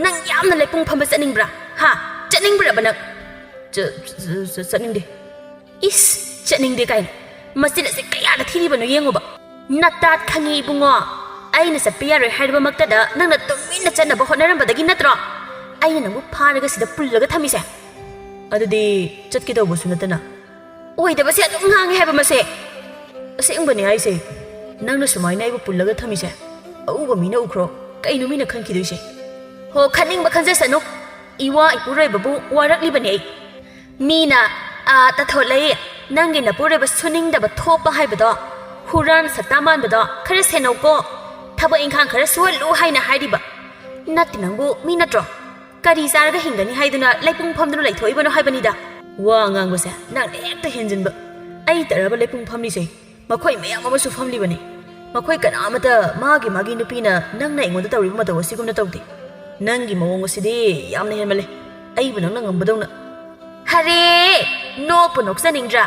ꯅꯪ ꯌꯥꯝꯅ ꯂꯩꯄꯨꯡ ꯐꯝꯕ ꯆꯠꯅꯤꯡꯕ꯭ꯔꯥ? ꯍꯥ? ꯆꯠꯅꯤꯡꯕ꯭ꯔꯕ ꯅꯪ?" "ꯆ-, ꯆ-, ꯆ-, ꯆꯠꯅꯤꯡꯗꯦ꯫" "ꯏꯁ, ꯆꯠꯅꯤꯡꯗꯦ ꯀꯥꯏꯅ꯫ ꯃꯆꯤꯟ ꯑꯁꯦ ꯀꯌꯥꯗ ꯊꯤꯔꯤꯕꯅꯣ ꯌꯦꯡꯉꯨꯕ꯫ ꯅꯇꯥꯠ ꯈꯪꯉꯤ ꯏꯕꯨꯡꯉꯣ꯫ ꯑꯩꯅ ꯆꯠꯄ ꯌꯥꯔꯣꯏ ꯍꯥꯏꯔꯕꯃꯛꯇꯗ ꯅꯪꯅ ꯇꯨꯃꯤꯟꯅ ꯆꯠꯅꯕ ꯍꯣꯠꯅꯔꯝꯕꯗꯒꯤ ꯅꯠꯇ꯭ꯔꯣ ꯑꯩꯅ ꯅꯪꯕꯨ ꯐꯥꯔꯒ ꯁꯤꯗ ꯄꯨꯜꯂꯒ ꯊꯝꯃꯤꯁꯦ?" "ꯑꯗꯨꯗꯤ ꯆꯠꯀꯦ ꯇꯧꯕꯁꯨ ꯅꯠꯇꯅ꯫" "ꯑꯣꯏꯗꯕꯁꯦ ꯑꯗꯨꯝ ꯉꯥꯡꯉꯦ ꯍꯥꯏꯕ ꯃꯁꯦ꯫ ꯑꯁꯦꯡꯕꯅꯦ ꯍꯥꯏꯁꯦ꯫ ꯅꯪꯅ ꯁꯨꯃꯥꯏꯅ ꯑꯩꯕꯨ ꯄꯨꯜꯂꯒ ꯊꯝꯃꯤꯁꯦ ꯑꯎꯕ ꯃꯤꯅ ꯎꯈ꯭ꯔꯣ, ꯀꯩꯅꯣ ꯃꯤꯅ ꯈꯟꯈꯤꯗꯣꯏꯁꯦ?" "ꯍꯣ, ꯈꯟꯅꯤꯡꯕ ꯈꯟꯖꯁꯅꯨ꯫ ꯏꯋꯥ ꯏꯄꯨꯔꯣꯏꯕꯕꯨ ꯋꯥꯔꯛꯂꯤꯕꯅꯦ ꯑꯩ꯫ ꯃꯤꯅ, ꯑꯥ, ꯇꯥꯊꯣꯠꯂꯩ, ꯅꯪꯒꯤ ꯅꯄꯨꯔꯣꯏꯕ ꯁꯨꯅꯤꯡꯗꯕ ꯊꯣꯛꯄ ꯍꯥꯏꯕꯗꯣ, ꯍꯨꯔꯥꯟ ꯁꯛꯇꯥ ꯃꯥꯟꯕꯗꯣ ꯈꯔ ꯁꯦꯟꯅꯧꯀꯣ, ꯊꯕꯛ ꯏꯪꯈꯥꯡ ꯈꯔ ꯁꯨꯍꯜꯂꯨ ꯍꯥꯏꯅ ꯍꯥꯏꯔꯤꯕ ꯅꯠꯇꯦ꯫ ꯅꯪꯕꯨ ꯃꯤ ꯅꯠꯇ꯭ꯔꯣ? ꯀꯔꯤ ꯆꯥꯔꯒ ꯍꯤꯡꯒꯅꯤ ꯍꯥꯏꯗꯨꯅ ꯂꯩꯄꯨꯡ ꯐꯝꯗꯨꯅ ꯂꯩꯊꯣꯛꯏꯕꯅꯣ ꯍꯥꯏꯕꯅꯤꯗ꯫" "ꯋꯥ ꯉꯥꯡꯕꯁꯦ ꯅꯪꯅ ꯍꯦꯛꯇ ꯍꯦꯟꯖꯤꯟꯕ꯫ ꯑꯩ ꯇꯔꯥꯕ ꯂꯩꯄꯨꯡ ꯐꯝꯂꯤꯁꯦ꯫ ꯃꯈꯣꯏ ꯃꯌꯥꯝ ꯑꯃꯁꯨ ꯐꯝꯂꯤꯕꯅꯤ꯫ ꯃꯈꯣꯏ ꯀꯅꯥ ꯑꯃꯠꯇ ꯃꯥꯒꯤ ꯃꯥꯒꯤ ꯅꯨꯄꯤꯅ ꯅꯪꯅ ꯑꯩꯉꯣꯟꯗ ꯇꯧꯔꯤꯕ ꯃꯇꯧ ꯑꯁꯤꯒꯨꯝꯅ ꯇꯧꯗꯦ꯫ ꯅꯪꯒꯤ ꯃꯑꯣꯡ ꯑꯁꯤꯗꯤ ꯌꯥꯝꯅ ꯍꯦꯟꯃꯜꯂꯦ, ꯑꯩꯕꯨ ꯅꯪꯅ ꯉꯝꯕꯗꯧꯅ꯫" "ꯍꯔꯦ, ꯅꯣꯛꯄꯨ ꯅꯣꯛꯆꯅꯤꯡꯗ꯭ꯔꯥ?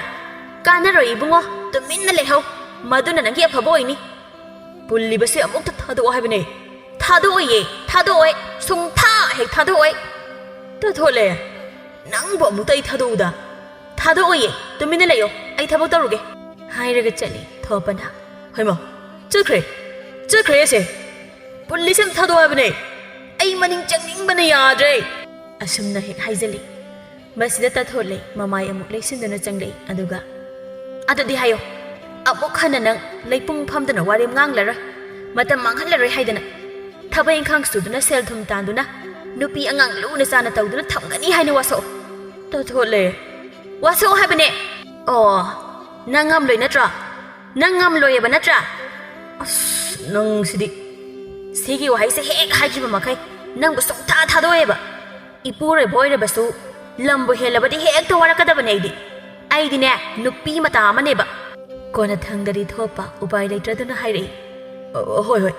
ꯀꯥꯟꯅꯔꯣꯏ ꯏꯕꯨꯡꯉꯣ, ꯇꯨꯃꯤꯟꯅ ꯂꯩꯍꯧ꯫ ꯃꯗꯨꯅ ꯅꯪꯒꯤ ꯑꯐꯕ ꯑꯣꯏꯅꯤ꯫" "ꯄꯨꯜꯂꯤꯕꯁꯤ ꯑꯃꯨꯛꯇ ꯊꯥꯗꯣꯛꯑꯣ ꯍꯥꯏꯕꯅꯦ꯫" "ꯊꯥꯗꯣꯛꯑꯣꯏꯌꯦ, ꯊꯥꯗꯣꯛꯑꯣꯏ, ꯁꯨꯡꯊꯥ ꯍꯦꯛ ꯊꯥꯗꯣꯛꯑꯣꯏ꯫" "ꯇꯥꯊꯣꯠꯂꯦ, ꯅꯪꯕꯨ ꯑꯃꯨꯛꯇ ꯑꯩ ꯊꯥꯗꯣꯛꯎꯗ꯫" "ꯊꯥꯗꯣꯛꯑꯣꯏꯌꯦ, ꯇꯨꯃꯤꯟꯅ ꯂꯩꯌꯣ, ꯑꯩ ꯊꯕꯛ ꯇꯧꯔꯨꯒꯦ꯫" ꯍꯥꯏꯔꯒ ꯆꯠꯂꯤ꯫ ꯊꯣꯄꯅ, "ꯍꯩꯃꯥ, ꯆꯠꯈ꯭ꯔꯦ, ꯆꯠꯈ꯭ꯔꯦ ꯑꯁꯦ꯫ ꯄꯨꯂꯤꯁ ꯑꯃ ꯊꯥꯗꯣꯛꯑꯣ ꯍꯥꯏꯕꯅꯦ꯫ ꯑꯩ ꯃꯅꯤꯡ ꯆꯪꯅꯤꯡꯕꯅ ꯌꯥꯗ꯭ꯔꯦ"꯫ ꯑꯁꯨꯝꯅ ꯍꯦꯛ ꯍꯥꯏꯖꯜꯂꯤ꯫ ꯃꯁꯤꯗ ꯇꯥꯊꯣꯠꯂꯦ ꯃꯃꯥꯏ ꯑꯃꯨꯛ ꯂꯩꯁꯤꯟꯗꯨꯅ ꯆꯪꯂꯛꯏ, ꯑꯗꯨꯒ, "ꯑꯗꯨꯗꯤ ꯍꯥꯏꯌꯣ, ꯑꯃꯨꯛ ꯍꯟꯅ ꯅꯪ ꯂꯩꯄꯨꯡ ꯐꯝꯗꯅ ꯋꯥꯔꯦꯝ ꯉꯥꯡꯂꯔꯣꯏ, ꯃꯇꯝ ꯃꯥꯡꯍꯜꯂꯔꯣꯏ ꯍꯥꯏꯗꯅ꯫ ꯊꯕꯛ ꯏꯪꯈꯥꯡ ꯁꯨꯗꯨꯅ ꯁꯦꯜ ꯊꯨꯝ ꯇꯥꯟꯗꯨꯅ ꯅꯨꯄꯤ ꯑꯉꯥꯡ ꯂꯨꯅ ꯆꯥꯅ ꯇꯧꯗꯨꯅ ꯊꯝꯒꯅꯤ ꯍꯥꯏꯅ ꯋꯥꯁꯛꯑꯣ"꯫ ꯇꯥꯊꯣꯠꯂꯦ꯫ "ꯋꯥꯁꯛꯑꯣ ꯍꯥꯏꯕꯅꯦ꯫ ꯑꯣ, ꯅꯪ ꯉꯝꯂꯣꯏ ꯅꯠꯇ꯭ꯔꯣ? ꯅꯪ ꯉꯝꯂꯣꯏꯌꯦꯕ ꯅꯠꯇ꯭ꯔꯥ? ꯑꯁ, ꯅꯪ ꯁꯤꯗꯤ꯫ ꯁꯤꯒꯤ ꯋꯥꯍꯩꯁꯦ ꯍꯦꯛ ꯍꯥꯏꯈꯤꯕ ꯃꯈꯩ ꯅꯪꯕꯨ ꯁꯨꯡꯊꯥ ꯊꯥꯗꯣꯛꯑꯦꯕ꯫ ꯏꯄꯨꯔꯣꯏꯕ ꯑꯣꯏꯔꯕꯁꯨ, ꯂꯝꯕꯨ ꯍꯦꯜꯂꯕꯗꯤ ꯍꯦꯛꯇ ꯋꯥꯔꯛꯀꯗꯕꯅꯦ ꯑꯩꯗꯤ꯫ ꯑꯩꯗꯤꯅꯦ, ꯅꯨꯄꯤ ꯃꯇꯥ ꯑꯃꯅꯦꯕ"꯫ ꯀꯣꯟꯅꯊꯪꯗꯗꯤ ꯊꯣꯛꯄ ꯎꯄꯥꯏ ꯂꯩꯇ꯭ꯔꯗꯨꯅ ꯍꯥꯏꯔꯛꯏ, "ꯑ, ꯍꯣꯏ, ꯍꯣꯏ,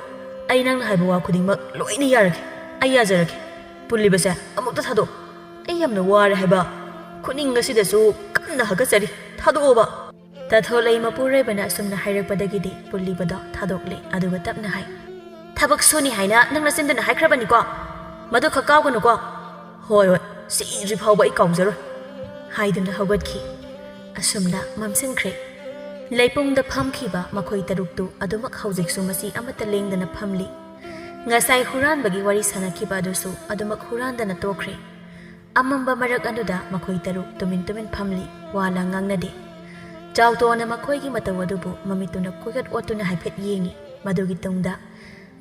ꯑꯩ ꯅꯪꯅ ꯍꯥꯏꯕ ꯋꯥ ꯈꯨꯗꯤꯡꯃꯛ ꯂꯣꯏꯅ ꯌꯥꯔꯒꯦ꯫ ꯑꯩ ꯌꯥꯖꯔꯒꯦ꯫ ꯄꯨꯜꯂꯤꯕꯁꯦ ꯑꯃꯨꯛꯇ ꯊꯥꯗꯣꯛ꯫ ꯑꯩ ꯌꯥꯝꯅ ꯋꯥꯔꯦ ꯍꯥꯏꯕ꯫ ꯈꯨꯅꯤꯡ ꯑꯁꯤꯗꯁꯨ ꯀꯟꯅ ꯍꯥꯀꯠꯆꯔꯤ꯫ ꯊꯥꯗꯣꯛꯑꯣꯕ"꯫ ꯇꯥꯊꯣꯠꯂꯩ ꯃꯄꯨꯔꯣꯏꯕꯅ ꯑꯁꯨꯝꯅ ꯍꯥꯏꯔꯛꯄꯗꯒꯤꯗꯤ ꯄꯨꯜꯂꯤꯕꯗꯣ ꯊꯥꯗꯣꯛꯂꯦ, ꯑꯗꯨꯒ ꯇꯞꯅ ꯍꯥꯏ, "ꯊꯕꯛ ꯁꯨꯅꯤ ꯍꯥꯏꯅ ꯅꯪ ꯅꯆꯤꯟꯗꯨꯅ ꯍꯥꯏꯈ꯭ꯔꯕꯅꯤꯀꯣ? ꯃꯗꯨ ꯈꯛ ꯀꯥꯎꯒꯅꯨꯀꯣ"꯫ "ꯍꯣꯏ, ꯍꯣꯏ, ꯁꯤꯗ꯭ꯔꯤ ꯐꯥꯎꯕ ꯑꯩ ꯀꯥꯎꯖꯔꯣꯏ"꯫ ꯍꯥꯏꯗꯨꯅ ꯍꯧꯒꯠꯈꯤ꯫ ꯑꯁꯨꯝꯅ ꯃꯝꯁꯤꯟꯈ꯭ꯔꯦ꯫ ꯂꯩꯄꯨꯡꯗ ꯐꯝꯈꯤꯕ ꯃꯈꯣꯏ ꯇꯔꯨꯛꯇꯨ ꯑꯗꯨꯃꯛ ꯍꯧꯖꯤꯛꯁꯨ ꯃꯁꯤ ꯑꯃꯠꯇ ꯂꯦꯡꯗꯅ ꯐꯝꯂꯤ꯫ ꯉꯁꯥꯏ ꯍꯨꯔꯥꯟꯕꯒꯤ ꯋꯥꯔꯤ ꯁꯥꯟꯅꯈꯤꯕ ꯑꯗꯨꯁꯨ ꯑꯗꯨꯃꯛ ꯍꯨꯔꯥꯟꯗꯅ ꯇꯣꯛꯈ꯭ꯔꯦ꯫ ꯑꯃꯝꯕ ꯃꯔꯛ ꯑꯗꯨꯗ ꯃꯈꯣꯏ ꯇꯔꯨꯛ ꯇꯨꯃꯤꯟ ꯇꯨꯃꯤꯟ ꯐꯝꯂꯤ, ꯋꯥ ꯂꯥꯡ ꯉꯥꯡꯅꯗꯦ꯫ ꯆꯥꯎꯇꯣꯟꯅ ꯃꯈꯣꯏꯒꯤ ꯃꯇꯧ ꯑꯗꯨꯕꯨ ꯃꯃꯤꯠꯇꯨꯅ ꯀꯣꯏꯒꯠ ꯑꯣꯠꯇꯨꯅ ꯍꯥꯏꯐꯦꯠ ꯌꯦꯡꯏ꯫ ꯃꯗꯨꯒꯤ ꯇꯨꯡꯗ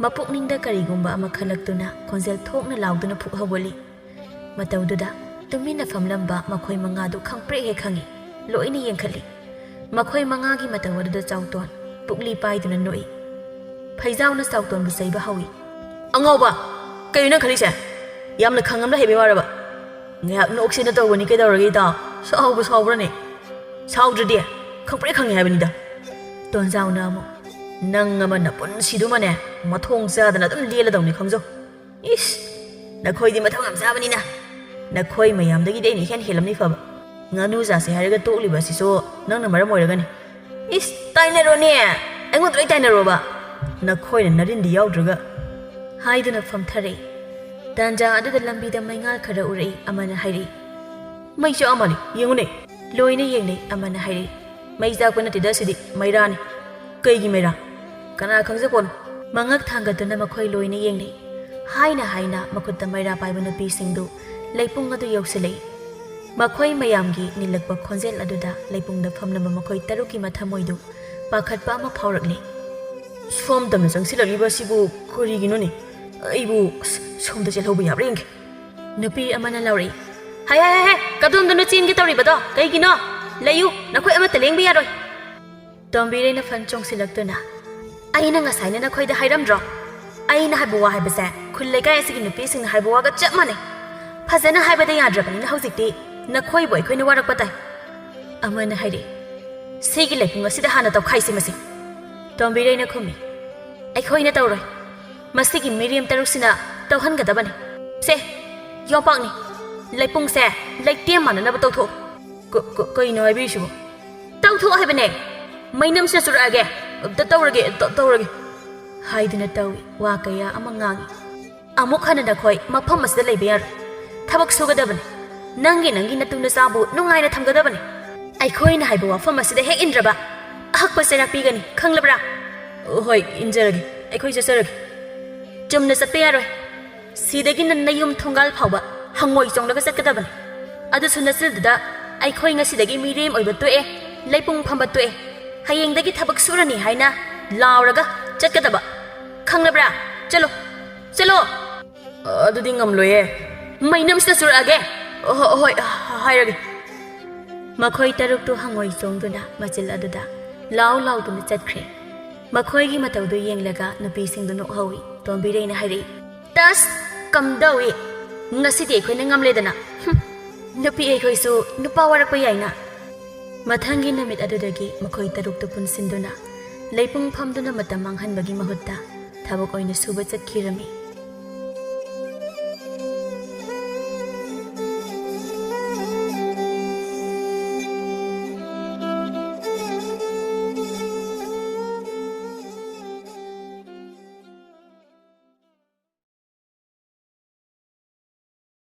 ꯃꯄꯨꯛꯅꯤꯡꯗ ꯀꯔꯤꯒꯨꯝꯕ ꯑꯃ ꯈꯜꯂꯛꯇꯨꯅ ꯈꯣꯟꯖꯦꯜ ꯊꯣꯛꯅ ꯂꯥꯎꯗꯨꯅ ꯐꯨꯛ ꯍꯧꯒꯠꯂꯤ꯫ ꯃꯇꯧꯗꯨꯗ ꯇꯨꯃꯤꯟꯅ ꯐꯝꯂꯝꯕ ꯃꯈꯣꯏ ꯃꯉꯥꯗꯨ ꯈꯪꯄ꯭ꯔꯦꯛ ꯍꯦꯛ ꯈꯪꯏ꯫ ꯂꯣꯏꯅ ꯌꯦꯡꯈꯠꯂꯤ꯫ ꯃꯈꯣꯏ ꯃꯉꯥꯒꯤ ꯃꯇꯧ ꯑꯗꯨꯗ ꯆꯥꯎꯇꯣꯟ ꯄꯨꯛꯂꯤ ꯄꯥꯏꯗꯨꯅ ꯅꯣꯛꯏ꯫ ꯐꯩꯖꯥꯎꯅ ꯆꯥꯎꯇꯣꯟꯕꯨ ꯆꯩꯕ ꯍꯧꯏ꯫ "ꯑꯉꯥꯎꯕ! ꯀꯩꯅꯣ ꯅꯪ ꯈꯜꯂꯤꯁꯦ? ꯌꯥꯝꯅ ꯈꯪꯉꯝꯗ ꯍꯩꯕꯩ ꯋꯥꯔꯕ? ꯉꯥꯏꯍꯥꯛ ꯅꯣꯛꯁꯦꯅ ꯇꯧꯕꯅꯤ, ꯀꯩꯗꯧꯔꯒꯦ ꯏꯇꯥꯎ? ꯁꯥꯎꯕ ꯁꯥꯎꯕ꯭ꯔꯅꯦ? ꯁꯥꯎꯗ꯭ꯔꯗꯤ ꯈꯪꯄ꯭ꯔꯦꯛ ꯈꯪꯉꯦ ꯍꯥꯏꯕꯅꯤꯗ"꯫ ꯇꯣꯟꯖꯥꯎꯅ ꯑꯃꯨꯛ, "ꯅꯪ ꯑꯃ ꯅꯄꯨꯟꯁꯤꯗꯨꯃꯅꯦ ꯃꯊꯣꯡ ꯆꯥꯗꯅ ꯑꯗꯨꯝ ꯂꯦꯜꯂꯗꯧꯅꯤ ꯈꯪꯖꯧ꯫ ꯏꯁ! ꯅꯈꯣꯏꯗꯤ ꯃꯊꯧ ꯌꯥꯝ ꯆꯥꯕꯅꯤꯅ꯫ ꯅꯈꯣꯏ ꯃꯌꯥꯝꯗꯒꯤꯗꯤ ꯑꯩꯅ ꯏꯍꯦꯟ ꯍꯦꯜꯂꯝꯅꯤ ꯐꯕ꯫ ꯉꯥꯅꯨ ꯆꯥꯁꯦ ꯍꯥꯏꯔꯒ ꯇꯣꯛꯂꯤꯕ ꯑꯁꯤꯁꯨ ꯅꯪꯅ ꯃꯔꯝ ꯑꯣꯏꯔꯒꯅꯤ꯫ ꯏꯁ! ꯇꯥꯏꯅꯔꯣꯅꯦ! ꯑꯩꯉꯣꯟꯗ ꯂꯣꯏ ꯇꯥꯏꯅꯔꯣꯕ꯫ ꯅꯈꯣꯏꯅ ꯅꯔꯤꯟꯗꯤ ꯌꯥꯎꯗ꯭ꯔꯒ"꯫ ꯍꯥꯏꯗꯨꯅ ꯐꯝꯊꯔꯛꯏ꯫ ꯇꯥꯟꯖꯥ ꯑꯗꯨꯗ ꯂꯝꯕꯤꯗ ꯃꯩꯉꯥꯜ ꯈꯔ ꯎꯔꯛꯏ꯫ ꯑꯃꯅ ꯍꯥꯏꯔꯛꯏ, "ꯃꯩ ꯆꯥꯛꯑ ꯃꯥꯜꯂꯤ, ꯌꯦꯡꯉꯨꯅꯦ"꯫ ꯂꯣꯏꯅ ꯌꯦꯡꯅꯩ꯫ ꯑꯃꯅ ꯍꯥꯏꯔꯛꯏ, "ꯃꯩ ꯆꯥꯛꯄ ꯅꯠꯇꯦꯗ, ꯑꯁꯤꯗꯤ ꯃꯩꯔꯥꯅꯤ"꯫ "ꯀꯩꯒꯤ ꯃꯩꯔꯥ? ꯀꯅꯥ ꯈꯪꯖꯄꯣꯠꯅꯣ?" ꯃꯉꯛ ꯊꯥꯡꯒꯠꯇꯨꯅ ꯃꯈꯣꯏ ꯂꯣꯏꯅ ꯌꯦꯡꯂꯤ꯫ ꯍꯥꯏꯅ ꯍꯥꯏꯅ ꯃꯈꯨꯠꯇ ꯃꯩꯔꯥ ꯄꯥꯏꯕ ꯅꯨꯄꯤꯁꯤꯡꯗꯨ ꯂꯩꯄꯨꯡ ꯑꯗꯨ ꯌꯧꯁꯤꯜꯂꯛꯏ꯫ ꯃꯈꯣꯏ ꯃꯌꯥꯝꯒꯤ ꯅꯤꯜꯂꯛꯄ ꯈꯣꯟꯖꯦꯜ ꯑꯗꯨꯗ ꯂꯩꯄꯨꯡꯗ ꯐꯝꯂꯝꯕ ꯃꯈꯣꯏ ꯇꯔꯨꯛꯀꯤ ꯃꯊꯃꯣꯏꯗꯨ ꯄꯥꯈꯠꯄ ꯑꯃ ꯐꯥꯎꯔꯛꯂꯤ꯫ "ꯁꯣꯝ ꯇꯝꯅ ꯆꯪꯁꯤꯜꯂꯛꯂꯤꯕ ꯑꯁꯤꯕꯨ ꯀꯔꯤꯒꯤꯅꯣꯅꯦ? ꯑꯩꯕꯨ ꯁ-, ꯁꯣꯝꯗ ꯆꯦꯜꯍꯧꯕ ꯌꯥꯕ꯭ꯔꯥ ꯌꯦꯡꯒꯦ꯫" ꯅꯨꯄꯤ ꯑꯃꯅ ꯂꯥꯎꯔꯛꯏ꯫ "ꯍꯥꯏ, ꯍꯥꯏ, ꯍꯥꯏ, ꯍꯥꯏ, ꯀꯗꯣꯝꯗꯅꯣ ꯆꯦꯟꯒꯦ ꯇꯧꯔꯤꯕꯗꯣ? ꯀꯩꯒꯤꯅꯣ? ꯂꯩꯌꯨ, ꯅꯈꯣꯏ ꯑꯃꯠꯇ ꯂꯦꯡꯕ ꯌꯥꯔꯣꯏ꯫" ꯇꯣꯝꯕꯤꯔꯩꯅ ꯐꯟ ꯆꯣꯡꯁꯤꯜꯂꯛꯇꯨꯅ, "ꯑꯩꯅ ꯉꯁꯥꯏꯅ ꯅꯈꯣꯏꯗ ꯍꯥꯏꯔꯝꯗ꯭ꯔꯣ? ꯑꯩꯅ ꯍꯥꯏꯕ ꯋꯥ ꯍꯥꯏꯕꯁꯦ ꯈꯨꯜ ꯂꯩꯀꯥꯏ ꯑꯁꯤꯒꯤ ꯅꯨꯄꯤꯁꯤꯡꯅ ꯍꯥꯏꯕ ꯋꯥꯒ ꯆꯞ ꯃꯥꯟꯅꯩ꯫ ꯐꯖꯅ ꯍꯥꯏꯕꯗ ꯌꯥꯗ꯭ꯔꯕꯅꯤꯅ ꯍꯧꯖꯤꯛꯇꯤ ꯅꯈꯣꯏꯕꯨ ꯑꯩꯈꯣꯏꯅ ꯋꯥꯔꯛꯄ ꯇꯥꯏ꯫" ꯑꯃꯅ ꯍꯥꯏꯔꯛꯏ, "ꯁꯤꯒꯤ ꯂꯩꯄꯨꯡ ꯑꯁꯤꯗ ꯍꯥꯟꯅ ꯇꯧꯈꯥꯏꯁꯤ ꯃꯁꯤ꯫" ꯇꯣꯝꯕꯤꯔꯩꯅ ꯈꯨꯝꯃꯤ, "ꯑꯩꯈꯣꯏꯅ ꯇꯧꯔꯣꯏ꯫ ꯃꯁꯤꯒꯤ ꯃꯤꯔꯦꯝ ꯇꯔꯨꯛꯁꯤꯅ ꯇꯧꯍꯟꯒꯗꯕꯅꯤ꯫ ꯁꯦ, ꯌꯣꯝꯄꯥꯛꯅꯤ, ꯂꯩꯄꯨꯡꯁꯦ ꯂꯩꯇꯦꯝ ꯃꯥꯟꯅꯅꯕ ꯇꯧꯊꯣꯛꯎ꯫" "ꯀ-, ꯀ-, ꯀꯩꯅꯣ ꯍꯥꯏꯕꯤꯔꯤꯁꯤꯕꯣ?" "ꯇꯧꯊꯣꯛꯑꯣ ꯍꯥꯏꯕꯅꯦ꯫ ꯃꯩꯅꯝꯁꯤꯅ ꯆꯨꯔꯛꯑꯒꯦ꯫ ꯇ-, ꯇꯧꯔꯒꯦ, ꯇ-, ꯇꯧꯔꯒꯦ꯫" ꯍꯥꯏꯗꯨꯅ ꯇꯧꯏ꯫ ꯋꯥ ꯀꯌꯥ ꯑꯃ ꯉꯥꯡꯏ꯫ "ꯑꯃꯨꯛ ꯍꯟꯅ ꯅꯈꯣꯏ ꯃꯐꯝ ꯑꯁꯤꯗ ꯂꯩꯕ ꯌꯥꯔꯣꯏ꯫ ꯊꯕꯛ ꯁꯨꯒꯗꯕꯅꯤ꯫ ꯅꯪꯒꯤ, ꯅꯪꯒꯤ ꯅꯇꯨ ꯅꯆꯥꯕꯨ ꯅꯨꯡꯉꯥꯏꯅ ꯊꯝꯒꯗꯕꯅꯤ꯫ ꯑꯩꯈꯣꯏꯅ ꯍꯥꯏꯕ ꯋꯥꯐꯝ ꯑꯁꯤꯗ ꯍꯦꯛ ꯏꯟꯗ꯭ꯔꯕ ꯑꯍꯛꯄ ꯆꯩꯔꯥꯛ ꯄꯤꯒꯅꯤ, ꯈꯪꯂꯕ꯭ꯔꯥ?" "ꯍꯣꯏ, ꯏꯟꯖꯔꯒꯦ꯫ ꯑꯩꯈꯣꯏ ꯆꯠꯆꯔꯒꯦ꯫" "ꯆꯨꯝꯅ ꯆꯠꯄ ꯌꯥꯔꯣꯏ꯫ ꯁꯤꯗꯒꯤ ꯅ-, ꯅꯌꯨꯝ ꯊꯣꯡꯒꯥꯜ ꯐꯥꯎꯕ ꯍꯪꯉꯣꯏ ꯆꯣꯡꯂꯒ ꯆꯠꯀꯗꯕꯅꯤ꯫ ꯑꯗꯨꯁꯨ ꯅꯆꯤꯟꯗꯨꯗ ꯑꯩꯈꯣꯏ ꯉꯁꯤꯗꯒꯤ ꯃꯤꯔꯦꯝ ꯑꯣꯏꯕ ꯇꯣꯛꯑꯦ, ꯂꯩꯄꯨꯡ ꯐꯝꯕ ꯇꯣꯛꯑꯦ, ꯍꯌꯦꯡꯗꯒꯤ ꯊꯕꯛ ꯁꯨꯔꯅꯤ ꯍꯥꯏꯅ ꯂꯥꯎꯔꯒ ꯆꯠꯀꯗꯕ꯫ ꯈꯪꯂꯕ꯭ꯔꯥ? ꯆꯠꯂꯣ, ꯆꯠꯂꯣ!" "ꯑꯗꯨꯗꯤ ꯉꯝꯂꯣꯏꯌꯦ꯫ ꯃꯩꯅꯝꯁꯤꯗ ꯆꯨꯔꯛꯑꯒꯦ꯫" "ꯍꯣ-, ꯍꯣꯏ, ꯍꯥꯏꯔꯒꯦ꯫" ꯃꯈꯣꯏ ꯇꯔꯨꯛꯇꯨ ꯍꯪꯉꯣꯏ ꯆꯣꯡꯗꯨꯅ ꯃꯆꯤꯜ ꯑꯗꯨꯗ ꯂꯥꯎ ꯂꯥꯎꯗꯨꯅ ꯆꯠꯈ꯭ꯔꯦ꯫ ꯃꯈꯣꯏꯒꯤ ꯃꯇꯧꯗꯨ ꯌꯦꯡꯂꯒ ꯅꯨꯄꯤꯁꯤꯡꯗꯨ ꯅꯣꯛꯍꯧꯏ꯫ ꯇꯣꯝꯕꯤꯔꯩꯅ ꯍꯥꯏꯔꯛꯏ, "ꯇꯁ! ꯀꯝꯗꯧꯏ? ꯉꯁꯤꯗꯤ ꯑꯩꯈꯣꯏꯅ ꯉꯝꯂꯦꯗꯅ꯫ ꯍꯨꯝ, ꯅꯨꯄꯤ ꯑꯩꯈꯣꯏꯁꯨ ꯅꯨꯄꯥ ꯋꯥꯔꯛꯄ ꯌꯥꯏꯅ꯫" ꯃꯊꯪꯒꯤ ꯅꯨꯃꯤꯠ ꯑꯗꯨꯗꯒꯤ ꯃꯈꯣꯏ ꯇꯔꯨꯛꯇꯨ ꯄꯨꯟꯁꯤꯟꯗꯨꯅ ꯂꯩꯄꯨꯡ ꯐꯝꯗꯨꯅ ꯃꯇꯝ ꯃꯥꯡꯍꯟꯕꯒꯤ ꯃꯍꯨꯠꯇ ꯊꯕꯛ ꯑꯣꯏꯅ ꯁꯨꯕ ꯆꯠꯈꯤꯔꯝꯃꯤ꯫